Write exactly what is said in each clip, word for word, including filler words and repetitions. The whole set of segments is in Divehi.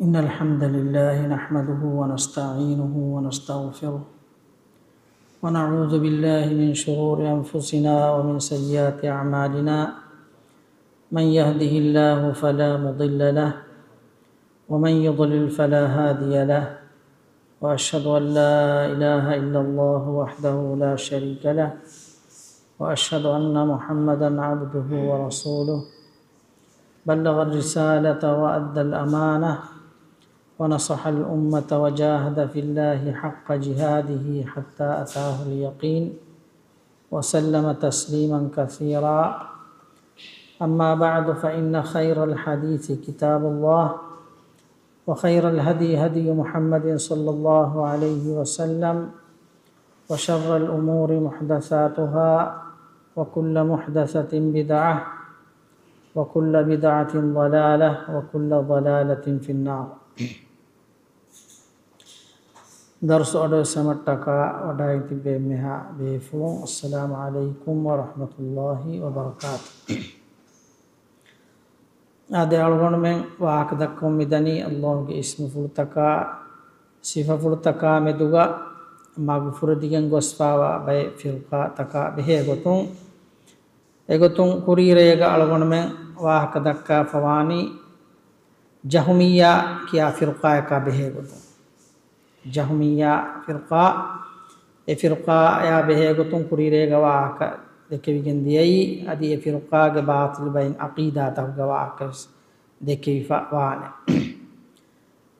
إن الحمد لله نحمده ونستعينه ونستغفره، ونعوذ بالله من شرور أنفسنا ومن سيئات أعمالنا. من يهده الله فلا مضل له، ومن يضلل فلا هادي له، وأشهد أن لا إله إلا الله وحده لا شريك له، وأشهد أن محمدا عبده ورسوله، بلغ الرسالة وأدى الأمانة ونصح الأمة وجاهد في الله حق جهاده حتى أتاه اليقين، وسلم تسليما كثيرا. أما بعد، فإن خير الحديث كتاب الله، وخير الهدي هدي محمد صلى الله عليه وسلم، وشر الأمور محدثاتها، وكل محدثة بدعة، وكل بدعة ضلالة، وكل ضلالة في النار. ދަރުސު އަޑުއެއްސަމަށްޓަކާ ވަޑައިގެން ތިއްބެވި އެންމެހާ ބޭފުޅުން، އައްސަލާމު ޢަލައިކުމް ވަރަޙްމަތުﷲި ވަބަރަކާތު. އާދެ، އަޅުގަނޑުމެން ވާހަކަ ދައްކަމުން މިދަނީ ﷲގެ އިސްމުފުޅުތަކާ ސިފަފުޅުތަކާ މެދުގަ މަގުފުރެދިގެން ގޮސްފާވާ ބައެއް ފިރުޤާތަކާ ބެހޭގޮތުން. އެގޮތުން ކުރީރޭގަ އަޅުގަނޑުމެން ވާހަކަ ދައްކާފަވާނީ ޖަހުމިއްޔާ ކިޔާ ފިރުޤާޔަކާ ބެހޭގޮތުން. ޖަހުމިއްޔާ ފިރުޤާ، އެ ފިރުޤާޔާ ބެހޭގޮތުން ކުރީރޭގަ ވާހަކަ ދެކެވިގެން ދިޔައީ، އަދި އެ ފިރުޤާގެ ބާޠިލު ބައިން ޢަޤީދާތަކުގެ ވާހަކަވެސް ދެކެވިފަ ވާނެ.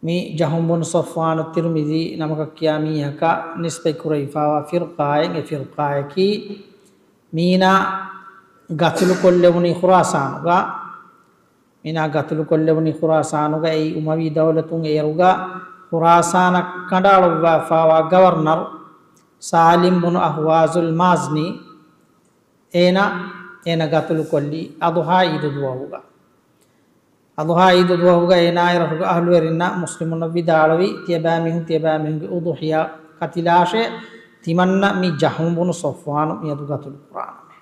މި ޖަހުމް ބުނު ޞަފްވާނު ތިރުމިޛީ ނަމަކަށް ކިޔާ މީހަކަށް ނިސްބަތް ކުރެވިފާވާ ފިރުޤާއެއް އެ ފިރުޤާޔަކީ، މީނާ ގަތުލުކޮށްލެވުނީ ޚުރާސާނުގަ. މީނާ ގަތުލުކޮށްލެވުނީ ޚުރާސާނުގަ، އެއީ އުމަވީ ދައުލަތުން އޭރުގަ ޚުރާސާނަށް ކަނޑައަޅުއްވާފާވާ ގަވަރުނަރު ސާލިމް ބުނު އަހުވާޒުލް މާޒްނީ. އޭނާ، އޭނާ ގަތުލުކޮށްލީ އަޟުޙާ ޢީދު ދުވަހުގަ. އަޟުޙާ ޢީދު ދުވަހުގަ އޭނާ އެ ރަށުގެ އަހުލުވެރިންނަށް މުސްލިމުންނަށް ވިދާޅުވި، ތިޔަބައިމީހުން، ތިޔަބައިމީހުންގެ އުޟުޙިޔާ ކަތިލާށޭ، ތިމަންނަ މި ޖަހުމް ބުނު ޞަފްވާނު މިއަދު ގަތުލު ކުރާނަމޭ.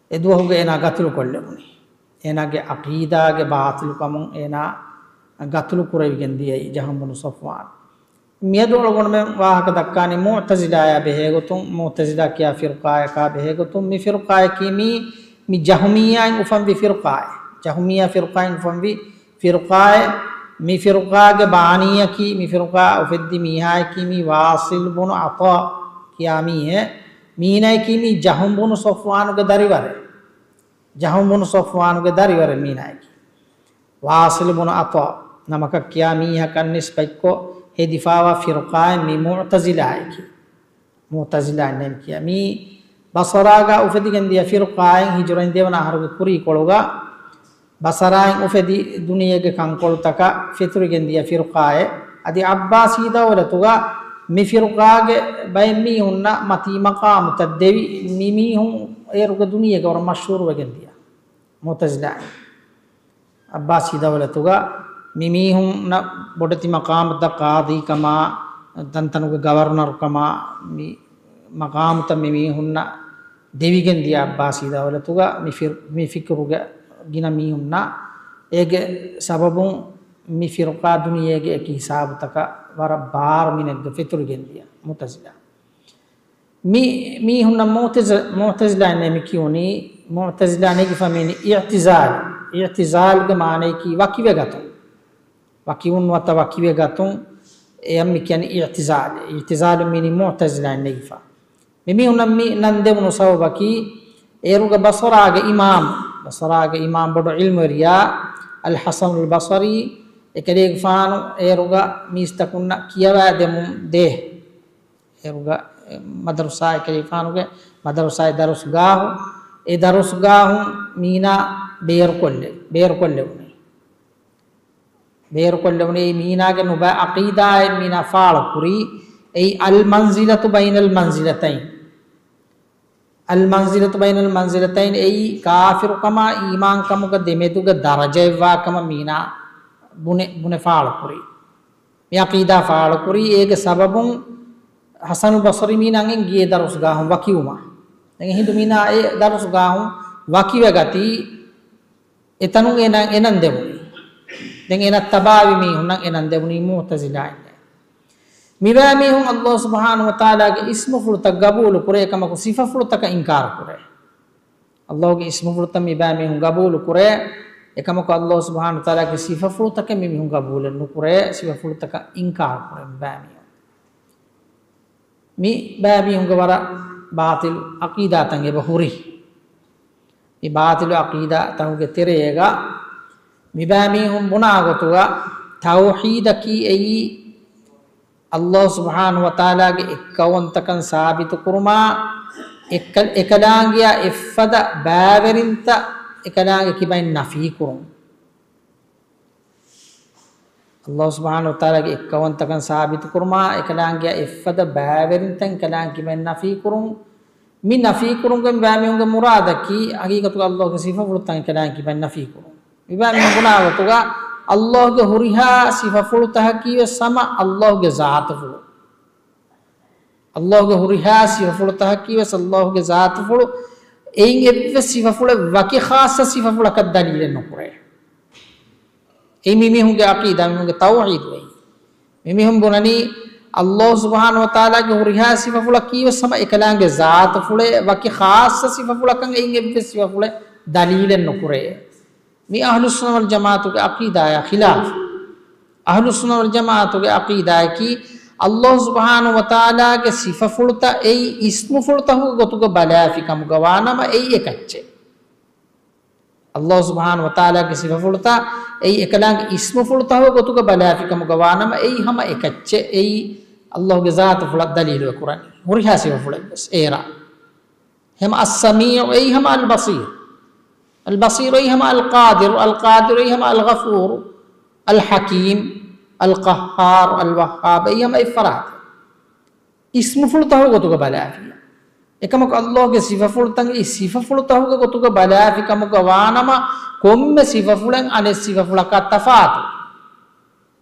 އެ ދުވަހުގަ އޭނާ ގަތުލުކޮށްލެވުނީ. އޭނާގެ ޢަޤީދާގެ ބާޠިލުކަމުން އޭނާ ގަތުލު ކުރެވިގެން ދިޔައީ ޖަހުމް ބުނު ޞަފްވާން. މިއަދު އަޅުގަނޑުމެން ވާހަކަ ދައްކާނީ މުޢުތަޒިލާޔާ ބެހޭގޮތުން، މުޢުތަޒިލާ ކިޔާ ފިރުޤާޔަކާ ބެހޭގޮތުން. މި ފިރުޤާޔަކީ މީ، މި ޖަހުމިއްޔާއިން އުފަންވި ފިރުޤާއެއް. ޖަހުމިއްޔާ ފިރުޤާއިން އުފަންވި ފިރުޤާއެއް. މި ފިރުޤާގެ ބާނީއަކީ، މި ފިރުޤާ އުފެއްދި މީހާއަކީ މި ވާޞިލް ބުނު ޢަޠާ ކިޔާ މީހެއް. މީނައަކީ މީ ޖަހުމް ބުނު ޞަފްވާނުގެ ދަރިވަރެއް. ޖަހުމް ބުނު ޞަފްވާނުގެ ދަރިވަރެއް މީނައަކީ. ވާޞިލް ބުނު ޢަޠާ ނަމަކަށް ކިޔާ މީހަކަށް ނިސްބަތްކޮށް ހެދިފާވާ ފިރުޤާއެއް މި މުޢުތަޒިލާއަކީ. މުޢުތަޒިލާ ނޭނގި ކިޔާ. މީ ބަޞަރާގަ އުފެދިގެން ދިޔަ ފިރުޤާއެއް، ހިޖުރައިން ދެވަނަ އަހަރުގެ ކުރީކޮޅުގަ ބަޞަރާއިން އުފެދި ދުނިޔޭގެ ކަންކޮޅުތަކަށް ފެތުރިގެން ދިޔަ ފިރުޤާއެއް. އަދި ޢައްބާސީ ދައުލަތުގަ މި ފިރުޤާގެ ބައެއް މީހުންނަށް މަތީ މަޤާމުތައް ދެވި، މި މީހުން އޭރުގެ ދުނިޔޭގަ ވަރަށް މަޝްހޫރުވެގެން ދިޔަ މުޢުތަޒިލާއިން. ޢައްބާސީ ދައުލަތުގަ މި މީހުންނަށް ބޮޑެތި މަޤާމުތައް، ޤާޟީކަމާ، ތަންތަނުގެ ގަވަރުނަރުކަމާ، މި މަޤާމުތައް މި މީހުންނަށް ދެވިގެން ދިޔަ ޢައްބާސީ ދައުލަތުގަ މި ފިރު-، މި ފިކުރުގެ ގިނަ މީހުންނަށް. އޭގެ ސަބަބުން މި ފިރުޤާ ދުނިޔޭގެ އެކި ހިސާބުތަކަށް ވަރަށް ބާރު މިނެއްގަ ފެތުރިގެން ދިޔަ މުޢުތަޒިލާ. މި މީހުންނަށް މުޢުތަޒި-، މުޢުތަޒިލާއިން މި ކިޔުނީ، މުޢުތަޒިލާ ނެގިފަ މި އިޢްތިޒާލް. އިޢްތިޒާލްގެ މާނަޔަކީ ވަކިވެގަތުން. ވަކިވުން ނުވަތަ ވަކިވެގަތުން، އެޔަށް މި ކިޔަނީ އިޢްތިޒާލް. އިޢްތިޒާލު މީނީ މުޢުތަޒިލާއިން ނެގިފަ. މި މީހުންނަށް މި ނަން ދެވުނު ސަބަބަކީ، އޭރުގަ ބަޞަރާގެ އިމާމް، ބަޞަރާގެ އިމާމް ބޮޑު ޢިލްމުވެރިޔާ އަލްޙަސަނުލް ބަޞަރީ، އެކަލޭގެފާނު އޭރުގަ މީސްތަކުންނަށް ކިޔަވާދެމުން ދޭ. އޭރުގަ މަދަރުސާ، އެކަލޭގެފާނުގެ މަދަރުސާއެއް ދަރުސްގާހު، އެ ދަރުސްގާހުން މީނާ ބޭރުކޮށްލެ-، ބޭރުކޮށްލެވުނީ. ބޭރުކޮށްލެވުނީ އެއީ މީނާގެ ނުބައި ޢަޤީދާއެއް މީނާ ފާޅުކުރީ. އެއީ އަލްމަންޒިލަތު ބައިނަލް މަންޒިލަތައިން. އަލްމަންޒިލަތު ބައިނަލް މަންޒިލަތައިން އެއީ ކާފިރުކަމާ އީމާންކަމުގެ ދެމެދުގެ ދަރަޖައެއްވާކަމަށް މީނާ ބުނެ-، ބުނެ ފާޅުކުރީ. މި ޢަޤީދާ ފާޅުކުރީ. އޭގެ ސަބަބުން ޙަސަނު ބަޞަރީ މީނާ އެނގި އެ ދަރުސްގާހުން ވަކިވުމަށް. ދެން އެހިނދު މީނާ އެ ދަރުސްގާހުން ވަކިވެގަތީ. އެތަނުން އޭނާ އެ ނަން ދެވުނީ. ދެން އެނަށް ތަބާވި މީހުންނަށް އެ ނަން ދެވުނީ މުޢުތަޒިލާއިންނޭ. މިބައިމީހުން ﷲ ސުބްޙާނަހޫ ވަތަޢާލާގެ އިސްމުފުޅުތައް ގަބޫލުކުރޭ، އެކަމަކު ސިފަފުޅުތަކަށް އިންކާރުކުރޭ. ﷲގެ އިސްމުފުޅުތައް މިބައިމީހުން ގަބޫލުކުރޭ، އެކަމަކު ﷲ ސުބްޙާނަހޫ ވަތަޢާލާގެ ސިފަފުޅުތަކެއް މިމީހުން ގަބޫލެއް ނުކުރޭ، ސިފަފުޅުތަކަށް އިންކާރުކުރޭ މިބައިމީހުން. މި ބައިމީހުންގެ ވަރަށް ބާޠިލު ޢަޤީދާތައް އެބަ ހުރި. މި ބާޠިލު ޢަޤީދާތަކުގެ ތެރޭގަ މިބައިމީހުން ބުނާ ގޮތުގަ ތައުޙީދަކީ އެއީ ﷲ ސުބްޙާނަހޫ ވަތަޢާލާގެ އެއްކައުވަންތަކަން ސާބިތުކުރުމާ، އެކަ-، އެކަލާނގެއާ އެއްފަދަ ބައިވެރިންތައް އެކަލާނގެ ކިބައިން ނަފީކުރުން. ﷲ ސުބްޙާނަހޫ ވަތަޢާލާގެ އެއްކައުވަންތަކަން ސާބިތުކުރުމާ، އެކަލާނގެއާ އެއްފަދަ ބައިވެރިންތައް އެކަލާނގެ ކިބައިން ނަފީކުރުން. މި ނަފީކުރުމުގެ މިބައިމީހުންގެ މުރާދަކީ ޙަޤީޤަތުގަ ﷲގެ ސިފަފުޅުތައް އެކަލާނގެ ކިބައިން ނަފީކުރުން. މިބައިމީހުން ބުނާ ގޮތުގަ ﷲގެ ހުރިހާ ސިފަފުޅުތަކަކީ ވެސް ހަމަ ﷲގެ ޒާތުފުޅު. ﷲގެ ހުރިހާ ސިފަފުޅުތަކަކީ ވެސް ﷲގެ ޒާތުފުޅު. އެއިން އެއްވެސް ސިފަފުޅެއް ވަކި ޚާއްޞަ ސިފަފުޅަކަށް ދަލީލެއް ނުކުރޭ. އެއީ މިމީހުންގެ ޢަޤީދާ، މިމީހުންގެ ތައުޙީދު އެއީ. މިމީހުން ބުނަނީ، ﷲ ސުބްޙާނަހޫ ވަތަޢާލާގެ ހުރިހާ ސިފަފުޅަކީ ވެސް ހަމަ އެކަލާނގެ ޒާތުފުޅޭ، ވަކި ޚާއްޞަ ސިފަފުޅަކަށް އެއިން އެއްވެސް ސިފަފުޅެއް ދަލީލެއް ނުކުރޭ. މި އަހްލުއްސުންނަ ވަލްޖަމާޢަތުގެ ޢަޤީދާއާ ޚިލާފު. އަހްލުއްސުންނަ ވަލްޖަމާޢަތުގެ ޢަޤީދާއަކީ، ﷲ ސުބްޙާނަހޫ ވަތަޢާލާގެ ސިފަފުޅުތައް އެއީ އިސްމުފުޅުތަކުގެ ގޮތުގަ ބަލާފި ކަމުގަ ވާނަމަ، އެއީ އެކައްޗެއް. ﷲ ސުބްޙާނަހޫ ވަތަޢާލާގެ ސިފަފުޅުތައް އެއީ އެކަލާނގެ އިސްމުފުޅުތަކުގެ ގޮތުގަ ބަލާފި ކަމުގަ ވާނަމަ، އެއީ ހަމަ އެކައްޗެއް. އެއީ ﷲގެ ޒާތުފުޅަށް ދަލީލު ކުރަނީ. ހުރިހާ ސިފަފުޅެއް ވެސް އޭރާ. ހަމަ އައްސަމީޢު އެއީ ހަމަ އަލްބަޞީރު. އަލްބަޞީރު އެއީ ހަމަ އަލްޤާދިރު. އަލްޤާދިރު އެއީ ހަމަ އަލްޣަފޫރު. އަލްޙަކީމް، އަލްޤައްހާރު، އަލްވައްހާބު އެއީ ހަމަ އެއްފަރާތެއް. އިސްމުފުޅުތަކުގެ ގޮތުގަ ބަލާފިޔާ. އެކަމަކު ﷲގެ ސިފަފުޅުތައް އެއީ ސިފަފުޅުތަކުގެ ގޮތުގަ ބަލާފި ކަމުގަ ވާނަމަ، ކޮންމެ ސިފަފުޅެއް އަނެއް ސިފަފުޅަކާ ތަފާތު.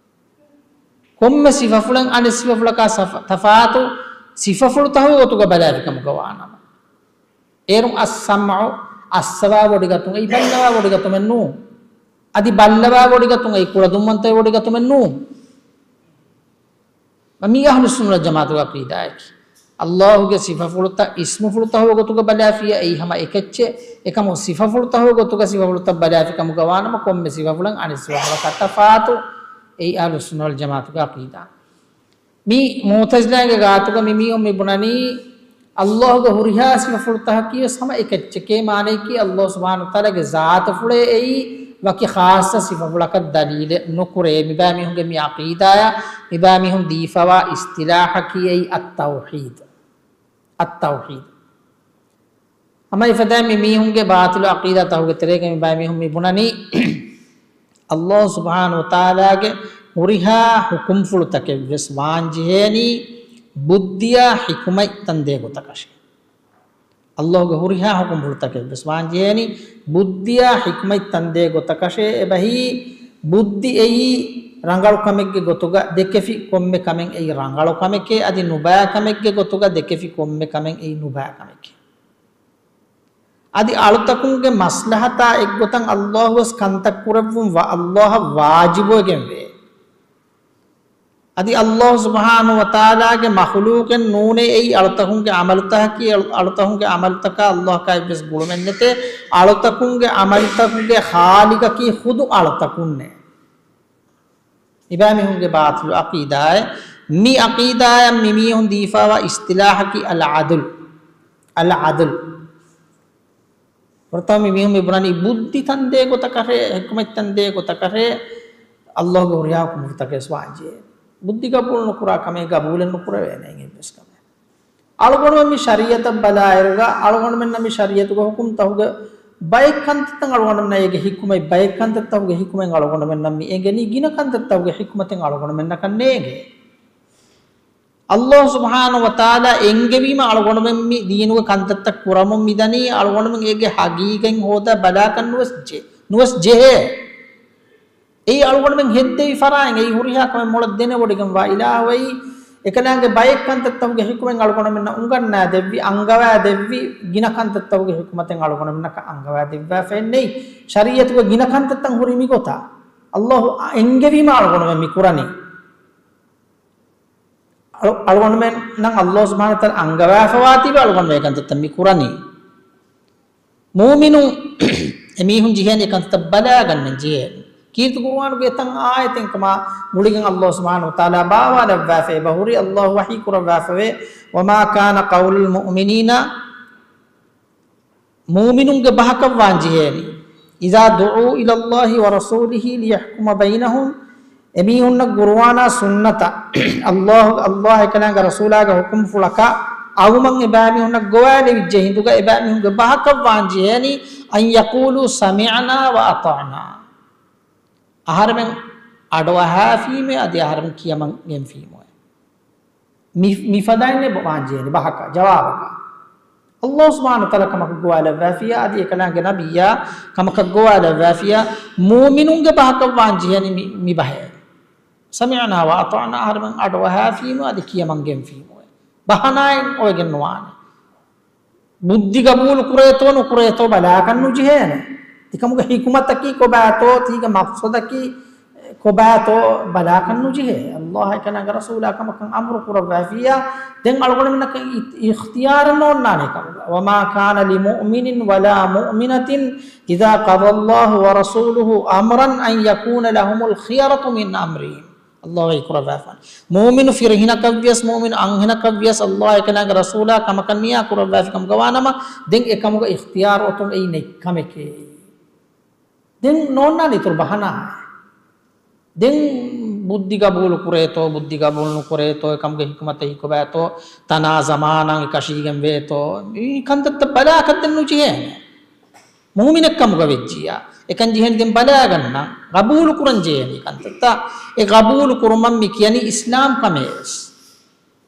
ކޮންމެ ސިފަފުޅެއް އަނެއް ސިފަފުޅަކާ ސަފަ-، ތަފާތު ސިފަފުޅުތަކުގެ ގޮތުގަ ބަލާފި ކަމުގަ ވާނަމަ. އޭރުން އައްސަމްޢު، އައްސަވާ ވޮޑިގަތުން އެއީ ބައްލަވާ ވޮޑިގަތުމެއް ނޫން. އަދި ބައްލަވާ ވޮޑިގަތުން އެއީ ކުޅަދުންވަންތަވެ ވޮޑިގަތުމެއް ނޫން. މި އަހްލުއްސުންނަ ވަލްޖަމާޢަތުގެ ޢަޤީދާއަކީ، ﷲގެ ސިފަފުޅުތައް އިސްމުފުޅުތަކުގެ ގޮތުގަ ބަލާފިޔާ އެއީ ހަމަ އެކައްޗެއް. އެކަމު ސިފަފުޅުތަކުގެ ގޮތުގަ ސިފަފުޅުތައް ބަލާފި ކަމުގަ ވާނަމަ، ކޮންމެ ސިފަފުޅެއް އަނެއް ސިފަފުޅަކާ ތަފާތު. އެއީ އަހްލުއްސުންނަ ވަލްޖަމާޢަތުގެ ޢަޤީދާ. މި މުޢުތަޒިލާގެ ގާތުގަ މި މީހުން މި ބުނަނީ، ﷲގެ ހުރިހާ ސިފަފުޅުތަކަކީ ވެސް ހަމަ އެކައްޗެކޭ، މާނައަކީ ﷲ ސުބްޙާނަހޫ ވަތަޢާލާގެ ޒާތުފުޅޭ އެއީ ވަކި ޚާއްޞަ ސިފަފުޅަކަށް ދަލީލެއް ނުކުރޭ. މިބައިމީހުންގެ މި ޢަޤީދާއަށް މިބައިމީހުން ދީފަވާ އިޞްޠިލާޙަކީ އެއީ އައްތައުޙީދު. އައްތައުޙީދު. ހަމަ އެފަދައިން މި މީހުންގެ ބާޠިލު ޢަޤީދާތަކުގެ ތެރޭގަ މި ބައިމީހުން މި ބުނަނީ، ﷲ ސުބްޙާނަހޫ ވަތަޢާލާގެ ހުރިހާ ޙުކުމްފުޅުތަކެއް ވެސް ވާންޖެހޭނީ ބުއްދިއާ ޙިކުމަތް ތަންދޭ ގޮތަކަށޭ. ﷲގެ ހުރިހާ ޙުކުމްފުޅުތަކެއް ވެސް ވާންޖެހޭނީ ބުއްދިއާ ޙިކުމަތް ތަންދޭ ގޮތަކަށޭ. އެބަހީ، ބުއްދި އެއީ ރަނގަޅު ކަމެއްގެ ގޮތުގަ ދެކެފި ކޮންމެ ކަމެއް އެއީ ރަނގަޅު ކަމެކޭ، އަދި ނުބައި ކަމެއްގެ ގޮތުގަ ދެކެފި ކޮންމެ ކަމެއް އެއީ ނުބައި ކަމެކޭ. އަދި އަޅުތަކުންގެ މަޞްލަޙަތާ އެއްގޮތަށް ﷲ ވެސް ކަންތައް ކުރެއްވުން ވަ-، ﷲ އަށް ވާޖިބުވެގެންވޭ. އަދި ﷲ ސުބްޙާނަހޫ ވަތަޢާލާގެ މަޚުލޫޤެއް ނޫނޭ އެއީ އަޅުތަކުންގެ ޢަމަލުތަކަކީ، އަޅު-، އަޅުތަކުންގެ ޢަމަލުތަކާ ﷲ އަކާ އެއްވެސް ގުޅުމެއް ނެތޭ. އަޅުތަކުންގެ ޢަމަލުތަކުގެ ޚާލިޤަކީ ޚުދު އަޅުތަކުންނޭ. މިބައިމީހުންގެ ބާޠިލު ޢަޤީދާއެއް. މި ޢަޤީދާއަށް މި މީހުން ދީފަވާ އިޞްޠިލާޙަކީ އަލްޢަދުލް. އަލްޢަދުލް. ފުރަތަމަ މި މީހުން މި ބުނަނީ ބުއްދި ތަންދޭ ގޮތަކަށޭ، ޙިކުމަތް ތަންދޭ ގޮތަކަށޭ، ﷲގެ ހުރިހާ ޙުކުމްތަކެއް ވެސް ވާންޖެހޭ. ބުއްދި ގަބޫލު ނުކުރާ ކަމެއް ގަބޫލެއް ނުކުރެވޭނެ އެއްވެސް ކަމެއް. އަޅުގަނޑުމެން މި ޝަރީޢަތަށް ބަލާއިރުގަ، އަޅުގަނޑުމެންނަށް މި ޝަރީޢަތުގެ ޙުކުމްތަކުގެ ބައެއް ކަންތައްތައް އަޅުގަނޑުމެންނަށް އޭގެ ޙިކުމަތް، ބައެއް ކަންތައްތަކުގެ ޙިކުމަތް އަޅުގަނޑުމެންނަށް މި އެނގެނީ، ގިނަ ކަންތައްތަކުގެ ޙިކުމަތެއް އަޅުގަނޑުމެންނަކަށް ނޭނގޭ. ﷲ ސުބްޙާނަހޫ ވަތަޢާލާ އެންގެވީމަ އަޅުގަނޑުމެން މި ދީނުގެ ކަންތައްތައް ކުރަމުން މިދަނީ، އަޅުގަނޑުމެން އޭގެ ޙަޤީޤަތް ހޯދާ ބަލާކަށް ނުވެސް ޖެ-، ނުވެސް ޖެހޭ. އެއީ އަޅުގަނޑުމެން ހެއްދެވި ފަރާތް، އެއީ ހުރިހާ ކަމެއް މޮޅަށް ދެނެވޮޑިގެންވާ އިލާހު އެއީ، އެކަލާނގެ ބައެއް ކަންތައްތަކުގެ ޙިކުމަތް އަޅުގަނޑުމެންނަށް އުނގަންނާ ދެއްވި، އަންގަވާ ދެއްވި، ގިނަ ކަންތައްތަކުގެ ޙިކުމަތެއް އަޅުގަނޑުމެންނަކަށް އަންގަވާ ދެއްވާފައެއް ނެތް. ޝަރީޢަތުގެ ގިނަ ކަންތައްތައް ހުރީ މިގޮތަށް. ﷲ އެންގެވީމަ އަޅުގަނޑުމެން މި ކުރަނީ. އަޅު-، އަޅުގަނޑުމެންނަށް ﷲ ސުބްޙާނަހޫ ވަތަޢާލާ އަންގަވާފަވާތީވެ އަޅުގަނޑުމެން އެކަންތައްތައް މި ކުރަނީ. މޫމިނުން އެމީހުން ޖެހޭނީ އެކަންތައް ބަލާގަންނަން ޖެހޭނީ. ކީރިތި ޤުރުއާނުގެ އެތައް އާޔަތެއް ކަމާ ގުޅިގެން ﷲ ސުބްޙާނަހޫ ވަތަޢާލާ ބާވާލައްވާފަ އެބަހުރި، ﷲ ވަޙީ ކުރައްވާފަވޭ، وما كان قول المؤمنين، މޫމިނުންގެ ބަހަކަށް ވާން ޖެހޭނީ، إذا دعوا إلى الله ورسوله ليحكم بينهم، އެމީހުންނަށް ޤުރުއާނާ ސުންނަތަށް، ﷲ، ﷲ އެކަލާނގެ ރަސޫލާގެ ޙުކުމްފުޅަކަށް އައުމަށް އެބައިމީހުންނަށް ގޮވާލެވިއްޖެ ހިނދުގަ އެބައިމީހުންގެ ބަހަކަށް ވާން ޖެހޭނީ، أن يقولوا سمعنا وأطعنا. އަހަރެމެން އަޑުއަހާފީމޭ އަދި އަހަރެމެން ކިޔަމަން ގެންފީމުވެ. މި، މިފަދައިންނެ ވާންޖެހޭނެ ބަހަކަށް، ޖަވާބަކަށް. ﷲ ސުބްޙާނަހޫ ވަތަޢާލާ ކަމަކަށް ގޮވާލައްވާފިޔާ، އަދި އެކަލާނގެ ނަބިއްޔާ ކަމަކަށް ގޮވާލައްވާފިޔާ، މޫމިނުންގެ ބަހަކަށް ވާންޖެހޭނެ މި، މި ބަހެއް. سمعنا وأطعنا، އަހަރެމެން އަޑުއަހާފީމު އަދި ކިޔަމަން ގެންފީމު. ބަހަނާއެއް އޮވެގެން ނުވާނެ. ބުއްދި ގަބޫލު ކުރޭތޯ ނުކުރޭތޯ ބަލާކަށް ނުޖެހޭނެ. ތިކަމުގެ ޙިކުމަތަކީ ކޮބާތޯ، ތީގެ މަޤްޞަދަކީ ކޮބާތޯ ބަލާކަށް ނުޖެހޭ. ﷲ އެކަލާނގެ ރަސޫލާ ކަމަކަށް އަމުރު ކުރައްވާފިޔާ، ދެން އަޅުގަނޑުމެންނަކަށް އި، އިޚްތިޔާރެއް ނޯންނާނެ ކަމުގަ. وما كان لمؤمن ولا مؤمنة إذا قضى الله ورسوله أمرا أن يكون لهم الخيرة من أمرهم. ﷲ ވަޙީ ކުރައްވާފާނެ. މޫމިނު ފިރިހެނަކަށްވިޔަސް، މޫމިނު އަންހެނަކަށްވިޔަސް، ﷲ އެކަލާނގެ ރަސޫލާ ކަމަކަށް ނިޔާ ކުރައްވާފި ކަމުގަ ވާނަމަ، ދެން އެކަމުގަ އިޚްތިޔާރު އޮތުން އެއީ ނެތްކަމެކޭ. ދެން ނޯންނާނެ އިތުރު ބަހަނާއެއް. ދެން ބުއްދި ގަބޫލު ކުރޭތޯ، ބުއްދި ގަބޫލު ނުކުރޭތޯ، އެކަމުގެ ޙިކުމަތެއް ހިކޮބާތޯ، ތަނާ ޒަމާނަށް އެކަށީގެން ވޭތޯ، މި ކަންތައްތައް ބަލާކަށް ދެން ނުޖެހޭނެ. މުއުމިނެއް ކަމުގަ ވެއްޖިއްޔާ، އެކަން ޖެހޭނީ ދެން ބަލާގަންނަން، ގަބޫލު ކުރަން ޖެހޭނީ ކަންތައްތައް. އެ ގަބޫލު ކުރުމަށް މި ކިޔަނީ އިސްލާމް ކަމޭވެސް.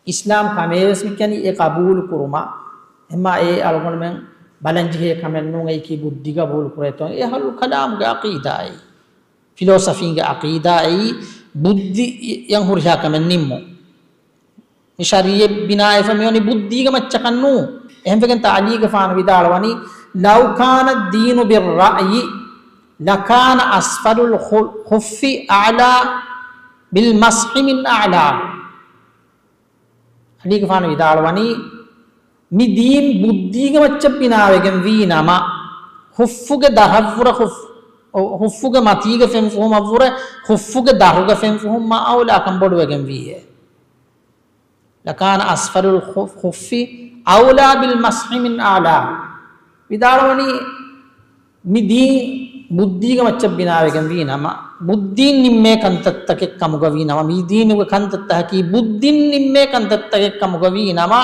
އިސްލާމް ކަމޭވެސް މި ކިޔަނީ އެ ގަބޫލު ކުރުމަށް. އެމާ އެ އަޅުގަނޑުމެން ބަލަން ޖެހޭ ކަމެއް ނޫން، އެއީކީ ބުއްދި ގަބޫލު ކުރޭތޯ. އެ އަހުލު ކަލާމުގެ އަޤީދާއެއް، ފިލޯސަފީގެ އަޤީދާއެއް، ބުއްދިއަށް ހުރިހާ ކަމެއް ނިންމުން. މި ޝަރީޢަތް ބިނާވެފަ މިވަނީ ބުއްދީގެ މައްޗަކަށް ނޫން. އެހެންވެގެން ތަޢަލީގެފާނު ވިދާޅުވަނީ، لو كان الدين بالرأي لكان أسفل الخف أعلى بالمسح من أعلاه. ތަޢަލީގެފާނު ވިދާޅުވަނީ، މި ދީން ބުއްދީގެ މައްޗަށް ބިނާވެގެން ވީ ނަމަ، ޚުއްފުގެ ދަށަށްވުރެ ޚުއްފު، ޚުއްފުގެ މަތީގެ ފެންފުހުމަށްވުރެ ޚުއްފުގެ ދަށުގެ ފެންފުހުން މާ އައުލާކަން ބޮޑުވެގެން ވީއޭ. لكان أسفل الخف أولى بالمسح من أعلاه. ވިދާޅުވަނީ، މި ދީން ބުއްދީގެ މައްޗަށް ބިނާވެގެން ވީ ނަމަ، ބުއްދީން ނިންމޭ ކަންތައްތަކެއް ކަމުގަ ވީ ނަމަ، މި ދީނުގެ ކަންތައްތަކަކީ ބުއްދީން ނިންމޭ ކަންތައްތަކެއް ކަމުގަ ވީ ނަމަ،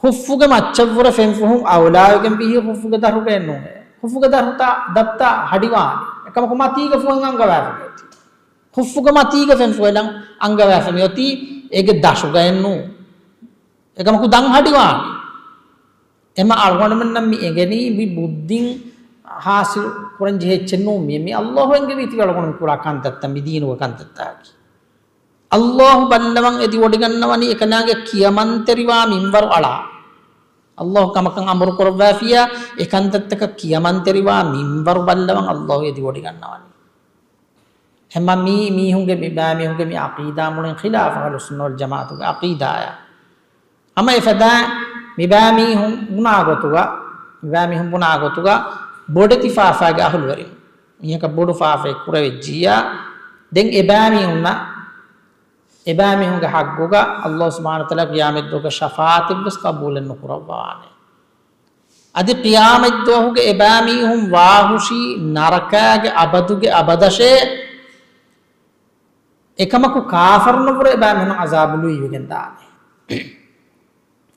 ޚުއްފުގެ މައްޗަށްވުރެ ފެންފުހުން އައުލާވެގެން ވީ، ޚުއްފުގެ ދަށުގައެއް ނޫނޭ. ޚުއްފުގެ ދަށުތައް ދަށްތައް ހަޑިވާނެ. އެކަމަކު މަތީގެ ފުހެއް އަންގަވާފަ މިއޮތީ. ޚުއްފުގެ މަތީގެ ފެންފުހެއް އަންގަވާފަ މިއޮތީ އޭގެ ދަށުގައެއް ނޫން. އެކަމަކު ދަށް ހަޑިވާނެ. އެމަ އަޅުގަނޑުމެންނަށް މި އެނގެނީ މި ބުއްދިން ޙާޞިލު ކުރަން ޖެހޭ އެއްޗެއް ނޫން މި. މި ﷲ އެންގެވީތީ އަޅުގަނޑު ކުރާ ކަންތައްތައް މި ދީނުގެ ކަންތައްތަކަކީ. ﷲ ބައްލަވަން އެދިވޮޑިގަންނަވަނީ އެކަލާނގެ ކިޔަމަންތެރިވާ މިންވަރު އަޅާ. ﷲ ކަމަކަށް އަމުރު ކުރައްވާފިޔާ، އެ ކަންތައްތަކަށް ކިޔަމަންތެރިވާ މިންވަރު ބައްލަވަން ﷲ އެދިވޮޑިގަންނަވަނީ. އެމަ މީ މީހުންގެ މި ބައިމީހުންގެ މި ޢަޤީދާ މުޅިން ޚިލާފު އަހްލުއްސުންނަ ވަލްޖަމާޢަތުގެ ޢަޤީދާއާ. ހަމަ އެފަދައިން މިބައިމީހުން ބުނާ ގޮތުގަ، މިބައިމީހުން ބުނާ ގޮތުގަ ބޮޑެތި ފާފާގެ އަހުލުވެރިން. މީހަކަށް ބޮޑު ފާފައެއް ކުރެވިއްޖިއްޔާ، ދެން އެބައިމީހުންނަށް، އެބައިމީހުންގެ ޙައްޤުގަ ﷲ ސުބްޙާނަހޫ ވަތަޢާލާ ޤިޔާމަތްދުވަހުގަ ޝަފާޢަތެއްވެސް ޤަބޫލެއް ނުކުރައްވާނެ. އަދި ޤިޔާމަތްދުވަހުގެ އެބައިމީހުން ވާހުށީ ނަރަކާގެ އަބަދުގެ އަބަދަށޭ. އެކަމަކު ކާފަރުންނަށްވުރެ އެބައިމީހުން ޢަޒާބު ލުއިވެގެން ދާނެ.